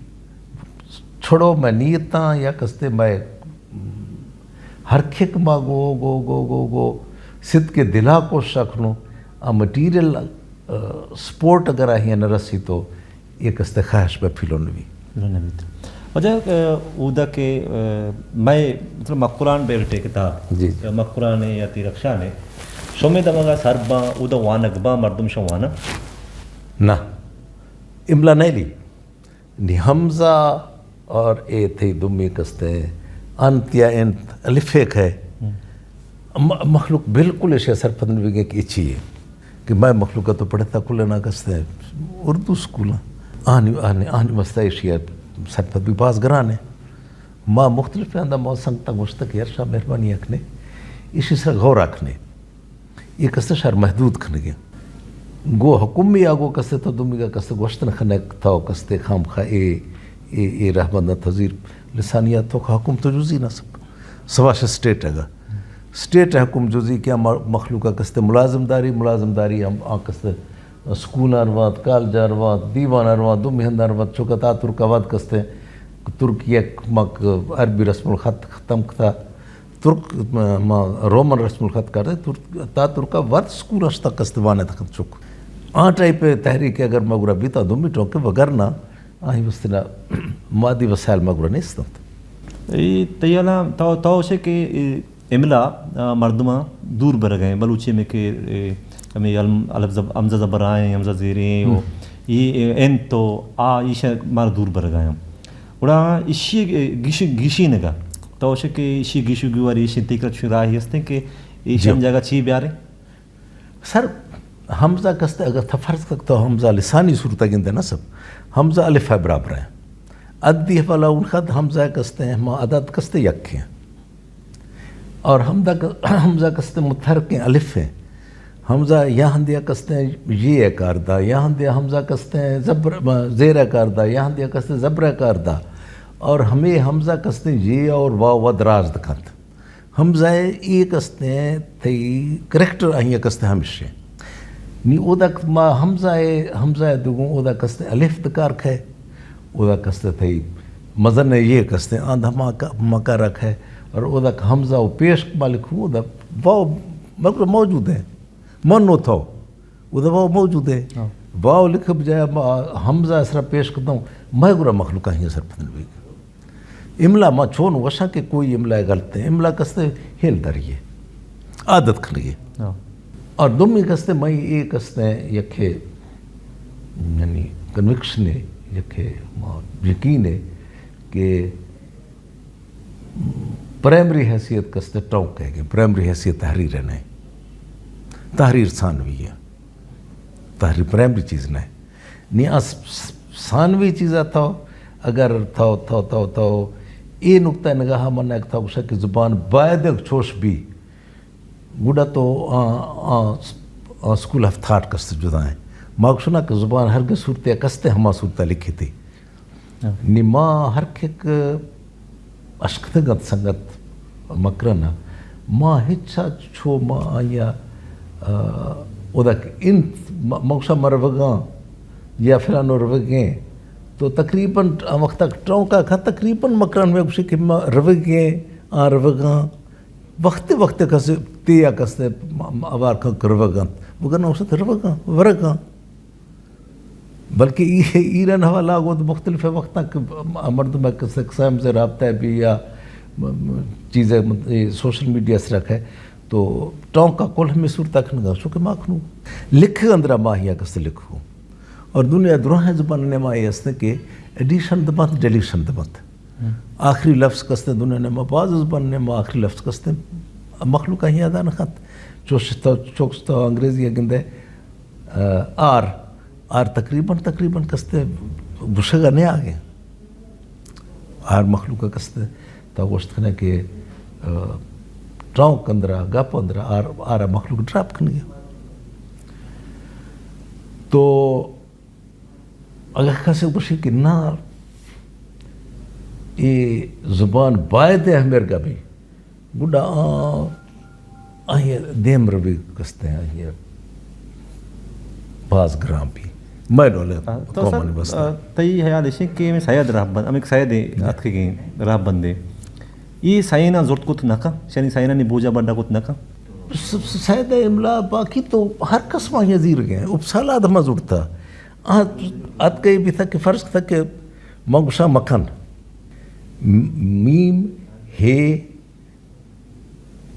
چھڑو مئے نیتاں یا کستے مئے ہر کھک ما گو، گو، گو، گو، گو، صدق دلا کوشش کنو، آ مٹیریل، آ، سپورٹ اگر آہی نہ رسی تو یک است خواہش بہ پھلو نہ بی۔ پھلو نہ بیت۔ واجہ، آ، اودا کہ، آ، مئے، مطلب، مکران بیلٹے کہ تھا، جی، جی۔ مکران ہے یا تیرکشان ہے، شمے دمگا سر باں، اودا وانگ باں، مردم شو وانا؟ نہ۔ املا نہیں لی۔ نی ہمزہ اور اے تھئی دومی کستے انت یا انت الف ایک ہے۔ ہم۔ م-، مخلوق بالکل ایشی سرپد نہ بیگے کہ اچھی ہے کہ مئے مخلوق تو پڑھتا کل نہ کستے اردو سکول۔ آنی، آنی، آنی واسطہ ایشی سرپد بھی باز گران ہے۔ ما مختلف آندا ما سنگتا گوشتا کہ یار شاہ مہربانی اکنے، ایشی سر غور اکنے۔ اے کستے شر محدود کنگے۔ گو حکم یا گو کستے تو دومی کا کستے گوشت نہ کنے تو کستے خام خا اے، اے، اے رہبند تذیر لسانیات تو حکم تو جزی نہ سب۔ سواش اسٹیٹ اگا۔ اسٹیٹ ءِ حکم جزی کہ ہما مخلوق ءَ کستے ملازم داری، ملازم داری ہم آ کستے سکول ءَ روانت، کالج ءَ روانت، دیوان ءَ روانت، دومی ہند ءَ روانت، چوکہ تا ترک ءَ وت کستے ترک یک مک عربی رسم الخط ختم کتا، ترک ما رومن رسم الخط کرتے، ترک، تا ترک ءَ وت سکول ءَ شتا کستے وانت کت چک۔ آ ٹائپ ءِ تحریک اگر مگرا بیتا دومی ٹوکے وگرنہ آئی واسطے نا مادی وسائل مگرا نیست انت۔ اے تئی حالا تو، تو شے کہ اے املا، آ، مردماں دور برگ ءَ ایں۔ بلوچی میں کہ، اے، ہمیں الم-، الف زب-، ہمزہ زبر آئیں، ہمزہ زیریں، او، ہم۔ اے، اے، انت تو آ، ایشا مار دور برگ ءَ ایں۔ گڑا ایشی، اے، گیش-، گیشینگا۔ تو شے کہ ایشی گیشو گیواری، ایشی تیکرا چوی راہی ہستیں کہ ایشی جی۔ ہم جگہ چی بیاریں؟ سر، ہمزہ کستے اگر تھا فرض کر تو ہمزہ لسانی صورت گندے نا سب، ہمزہ الف ءِ برابر ہے۔ عددی حوالہ ان خط ہمزہ کستے ہیں، ہما عدد کستے یک ہیں۔ اور ہمزہ ک-، ہمزہ کستے متحرک ہیں، الف ہیں۔ ہمزہ یا ہندیا کستے ہیں یہ کار دا، یا ہندیا ہمزہ کستے ہیں زبر، زیر کار دا، یا ہندیا کستے زبر کار دا۔ اور ہمیں ہمزہ کستے یہ اور واو و دراز دکھت۔ ہمزہ ءِ اے کستیں تئی کریکٹر آئی ءَ کستیں ہمیش ایں۔ نی اودا ما ہمزہ ءِ، ہمزہ ءِ دگوں اودا کستیں الف دکار کھے، اودا کستیں تئی مزن ءِ یہ کستیں آند ہما ک-، مکا رکھے، اور اودا کہ ہمزہ و پیش ما لکھوں، اودا واو مگر موجود ہے، من و تو، اودا واو موجود ہے۔ ہاں۔ واو لکھ بجائے ما ہمزہ سرا پیش کتوں، میں گرا مخلوق آئی ءَ سرپد نہ بیگ۔ املا ما چون وشاں کہ کوئی املا غلط ہے، املا کستے ہیل داری ہے، عادت کھنگی ہے۔ ہاں۔ اور دومی کستے میں اے کستے یکے، یعنی کنوکشن ہے، یکے ما یقین ہے کہ پرائمری حیثیت کستے ٹاؤ کہہ گئے، پرائمری حیثیت تحریر ہے نہیں، تحریر ثانوی ہے، تحریر پرائمری چیز نہیں۔ نی آ س-، س-، ثانوی چیزا تھو، اگر تھو، تھو، تھو، تھو، اے نقطہ نگاہ من ایک تھو گوشا کہ زبان باید ایک چوش بی، گڈا تو آ، آ، آ سکول آف تھاٹ کستے جدا ہیں۔ ما گوشنا کہ زبان ہرگز صورت یا کستے ہما صورت لکھی تھی۔ ہاں۔ نی ما ہر کھک اشکتگ ات سنگت مکران ءَ، ما ہچ ءَ چو ما آئی ءَ، آ، اودک انت م-، مگوشاں ما روگاں یا فلانو روگیں، تو تقریباً آ وخت تک ٹونکا کھا تقریباً مکران میں گوشے کہ ما روگیں، آ روگاں، وقت وقت کسے تے یا کسے م-، م-، اوار کن کہ روگ انت، وگرنہ گوشت روگاں، ورگاں۔ بلکہ ای-، ایران حوالہ گوت مختلف وقتاں کہ مردم ایک سکسائم سے رابطہ بھی یا چیزیں سوشل میڈیا سے رکھے تو ٹونکا کل ہمیں صورت اکھنگا، چونکہ ما اکھنو لکھ اندرا ما ہیا کس لکھو۔ اور دنیا دراہیں زبان نے ما یہ است کہ ایڈیشن دبات، ڈیلیشن دبات۔ ہم۔ آخری لفظ کستے دنیا نے ما باز زبان نے ما آخری لفظ کستے مخلوق ہی ادا نہ خط۔ چوش تو، چوکس تو انگریزی گندے، آ، آر، آر تقریباً، تقریباً کستے گوشگا نہ آگے۔ آر مخلوق کستے تا گوشت کھنے کہ، آ، ٹاؤک اندرا، گپ اندرا، آر، آر مخلوق ڈراپ کھنے۔ تو اگر کسے گوشی کہ نا، اے زبان باید ہے ہمیر گبی، گڈا آ، آئی دیم روی کستے ہیں، آئی باز گران بھی۔ میں ڈولے ہاں، تو قومانی سر، بستا۔ آ، تئی خیال ایشیں کہ ہمیں سید راہ بند، ہمیں سید جی۔ اتکگیں راہ بندے۔ یہ سائنا زرت کت نہ کن، شنی سائنا نی بوجا بڈا کت نہ کن۔ س-، س-، سید املا باقی تو ہر کس ما یہ زیر گئے، اپسالا دما زرتا۔ آ، ات کئی بھی تھا کہ فرض تھا کہ ما گوشاں مکن۔ م-، میم، ہے،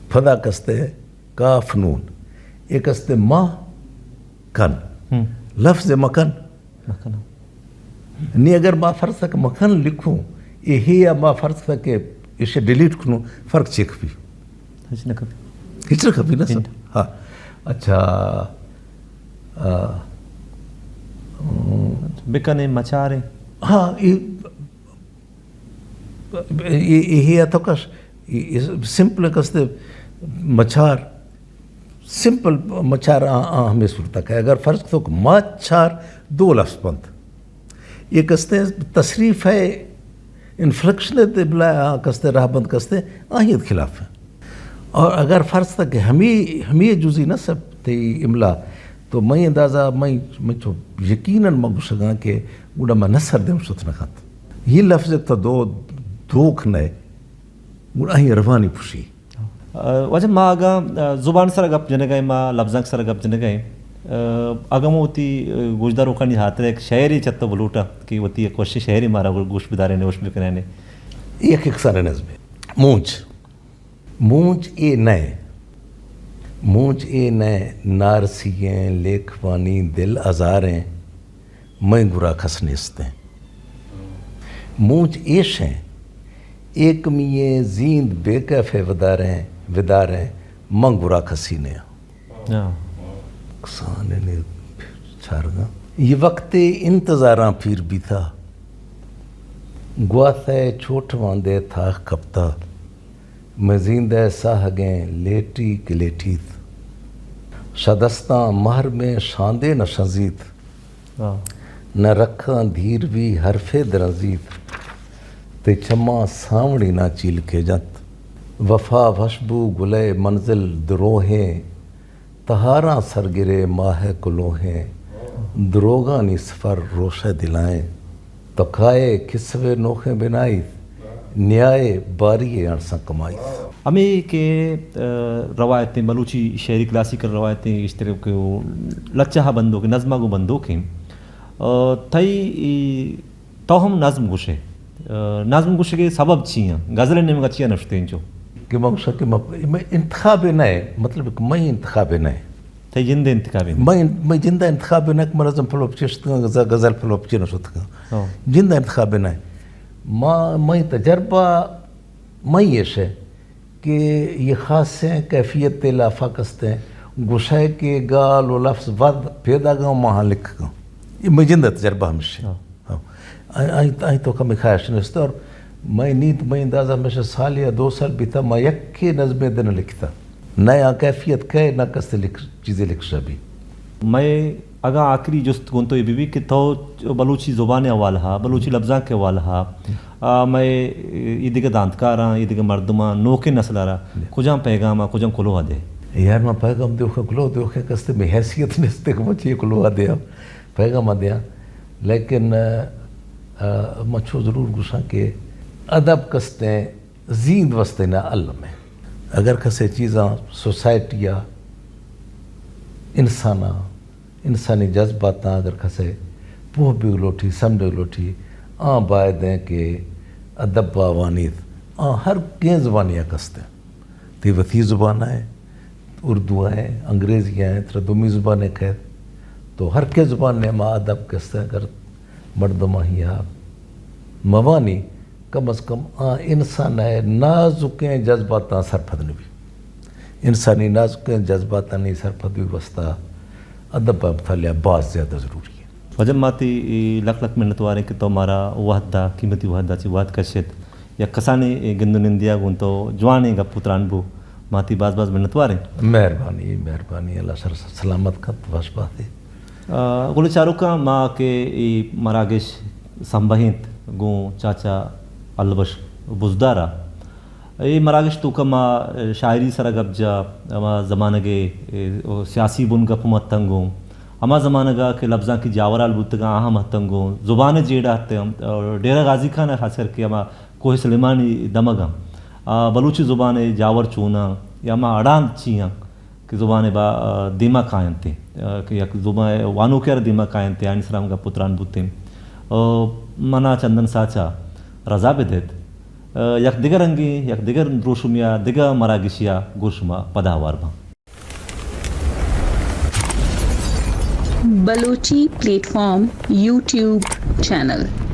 پدا کستے کاف نون، ایک استے ما کن۔ ہم۔ لفظ مکن۔ مکن۔ نی اگر ما فرض تک مکن لکھوں، اے ہے یا ما فرض تک اسے ڈیلیٹ کنوں، فرق چیک بھی۔ ہچ نہ کپی۔ ہچ نہ کپی نا سر۔ ہاں۔ اچھا۔ آ، بکنے مچارے۔ ہاں، یہ اے، اے، اے اتکش، اے، اے سمپل کستے مچار، سمپل مچار آ، آ ہمیں صورت ہے۔ اگر فرض تو کہ مچار دو لفظ بنت، یہ کستے تصریف ہے، انفلیکشن ہے، تے بلا آ کستے راہ بند کستے، آہیت خلاف ہے۔ اور اگر فرض تھا کہ ہمے، ہمے جزی نہ سب تئی املا، تو مئے اندازہ، مئے، مئے چو یقیناً من گوشگاں کہ گڑا من نثر دیم شت نہ کنت۔ یہ لفظ تو دو، دوک نئے، گڑا ہی روانی پشی۔ آ، واجہ ما اگاں، آ، زبان سر گپ جنگ ء، ما لفظاں سر گپ جنگ ء، آ، اگاں ما وتی، آ، گوشداروکانی ہاتر یک شعرے چہ تو بلوٹاں کہ وتی یک وشیں شعرے مارا گوش بدارین، وش بکنین۔ یک، یک سر نظم۔ مونچ۔ مونچ اے نئے، مونچ اے نئے، نارسی ایں، لیکھوانی دل آزار ایں، مئے گورا کس نیست ایں۔ مونچ ایش ایں، ایکمی ایں، زیند بے کیف ء ودار ایں، ودار ایں، من گورا کسی نیا۔ ہاں۔ کسان نے چارگاں۔ یہ وقت انتظاراں پیر بیتا۔ گوات ء چوٹ واندے تھاہ کپتا۔ مزیند ء ساہگیں لیٹی کہ لیٹیت۔ شدستاں مہر میں شاندے نہ شنزیت۔ ہاں۔ نہ رکھاں دھیر بھی حرفے درنزیت۔ تے چماں ساوڑی نہ چیلکے جنت۔ وفا وشبو گلے منزل دروہیں۔ تہاراں سرگرے ماہ کلوہیں، دروگانی سفر روشئے دلائیں۔ تو کائے کسوے نوخیں بنائیت، نیائے باری اے اڑساں کمائیت۔ ہمے کہ، آ، روایتیں بلوچی شعری کلاسیکل روایتیں گیشتر کہ لچہ بندوک، نظمہ گوں بندوکیں۔ آ، تئی تو ہم نظم گوشے۔ آ، نظم گوشگے سبب چی ایں؟ غزل نیمگا چیا نشتے انچو؟ کہ من گوشاں کہ من، من انتخاب نہ ایں، مطلب کہ من انتخاب نہ ایں۔ تئی جند انتخاب نہ ایں؟ من، من جند انتخاب نہ کہ من نظم پلوپ چشتگاں، غزل، غزل پلوپ چی نشتگاں۔ ہاں۔ جند انتخاب نہ ایں۔ ما، من تجربہ من ایش ایں کہ یہ خاصیں کیفیت لافا کستیں، گوشئے کہ گال و لفظ ود پیداگاں ماہاں لکھگاں۔ یہ من جند تجربہ ہمیش ایں۔ ہاں۔ ہاں۔ آئی، آئی، آئی تو کمی خواہش نیست اور مئے نیت، مئے اندازہ ہمیشہ سال یا دو سال بیتا، ما یکے نظمے دن لکھتا۔ نہ آ کیفیت کئے، نہ کس لکھ، چیزے لکھ شبی۔ مئے اگاں آخری جست گوں تو یہ بی بی کہ تو بلوچی زبان حوالہ، بلوچی لبزانک حوالہ، آ، مئے ای دگہ دانتکاراں، ای دگہ مردماں، نوکیں نسل را کجام پیغام آ، کجام کلوہ دے؟ یار، ما پیغام دیوکا کلوہ دیوکا کستے میں حیثیت نیست کہ مچے کلوہ دے۔ پیغام ء دیاں، لیکن، آ، آ، من چو ضرور گوشاں کہ ادب کستیں زیند وستیں علم ایں۔ اگر کسے چیزاں سوسائٹی ء، انسان ء، انسانی جذباتاں اگر کسے پوہ بیگ لوٹی، سمجھگ لوٹی، آ باید ایں کہ ادب ء وانیت، آ ہر کیں زبانی ء کستیں۔ تئی وتی زبان ء، اردو ء، انگریزی ء، ترا دومی زبان ء کئیت، تو ہر کے زبان ء ما ادب کستہ اگر مردم آہی ء موانی، کم از کم آ انسان ء نازکیں جذباتاں سرپد نہ بی۔ انسانی نازکیں جذباتانی سرپد بی واسطہ ادب ء مطالعہ باز زیادہ ضروری ہے۔ واجہ ما تئی لک لک منتوار ایں کہ تو مارا وھد دات، قیمتی وھد دات، چہ وھد کشت۔ یک کسانیں گند و نندے ء گوں تو جوانیں گپ و تران بو۔ ما تئی باز باز منتوار ایں۔ مہربانی، مہربانی، اللہ شر سلامت کنت، وش بات ئے۔ آ، گل چاروکاں، ما کہ اے مراگش سمبہینت گوں چاچا البش بزدار ء۔ اے مراگش توکا ما شاعری سرا گپ جا، ہما زمانگے، اے، سیاسی بن گپ متنگوں۔ ہما زمانگا کہ لبزانکی جاورال بوتگاں، آہاں متنگوں۔ زبان جیڑہ ہتے ہم، اور ڈیرہ غازی خان خاص کر کہ ہما کوہ سلیمانی دمگاں، آ، بلوچی زبان جاور چوناں یا ہما اڑاند چیاں کہ زبان با، آ، دیما کاینت، آ، کہ یک زبان وانوکے ء دیما کاینت، آنی سرا ہم گپ و تران بوتیں۔ آ، منا چندن ساچا رضا بدیت۔ آ، یک دگہ رنگیں، یک دگہ دروشمیا، دگہ مراگشیا گوں شما پدا ہوار باں۔ Balochi plate form YouTube channel.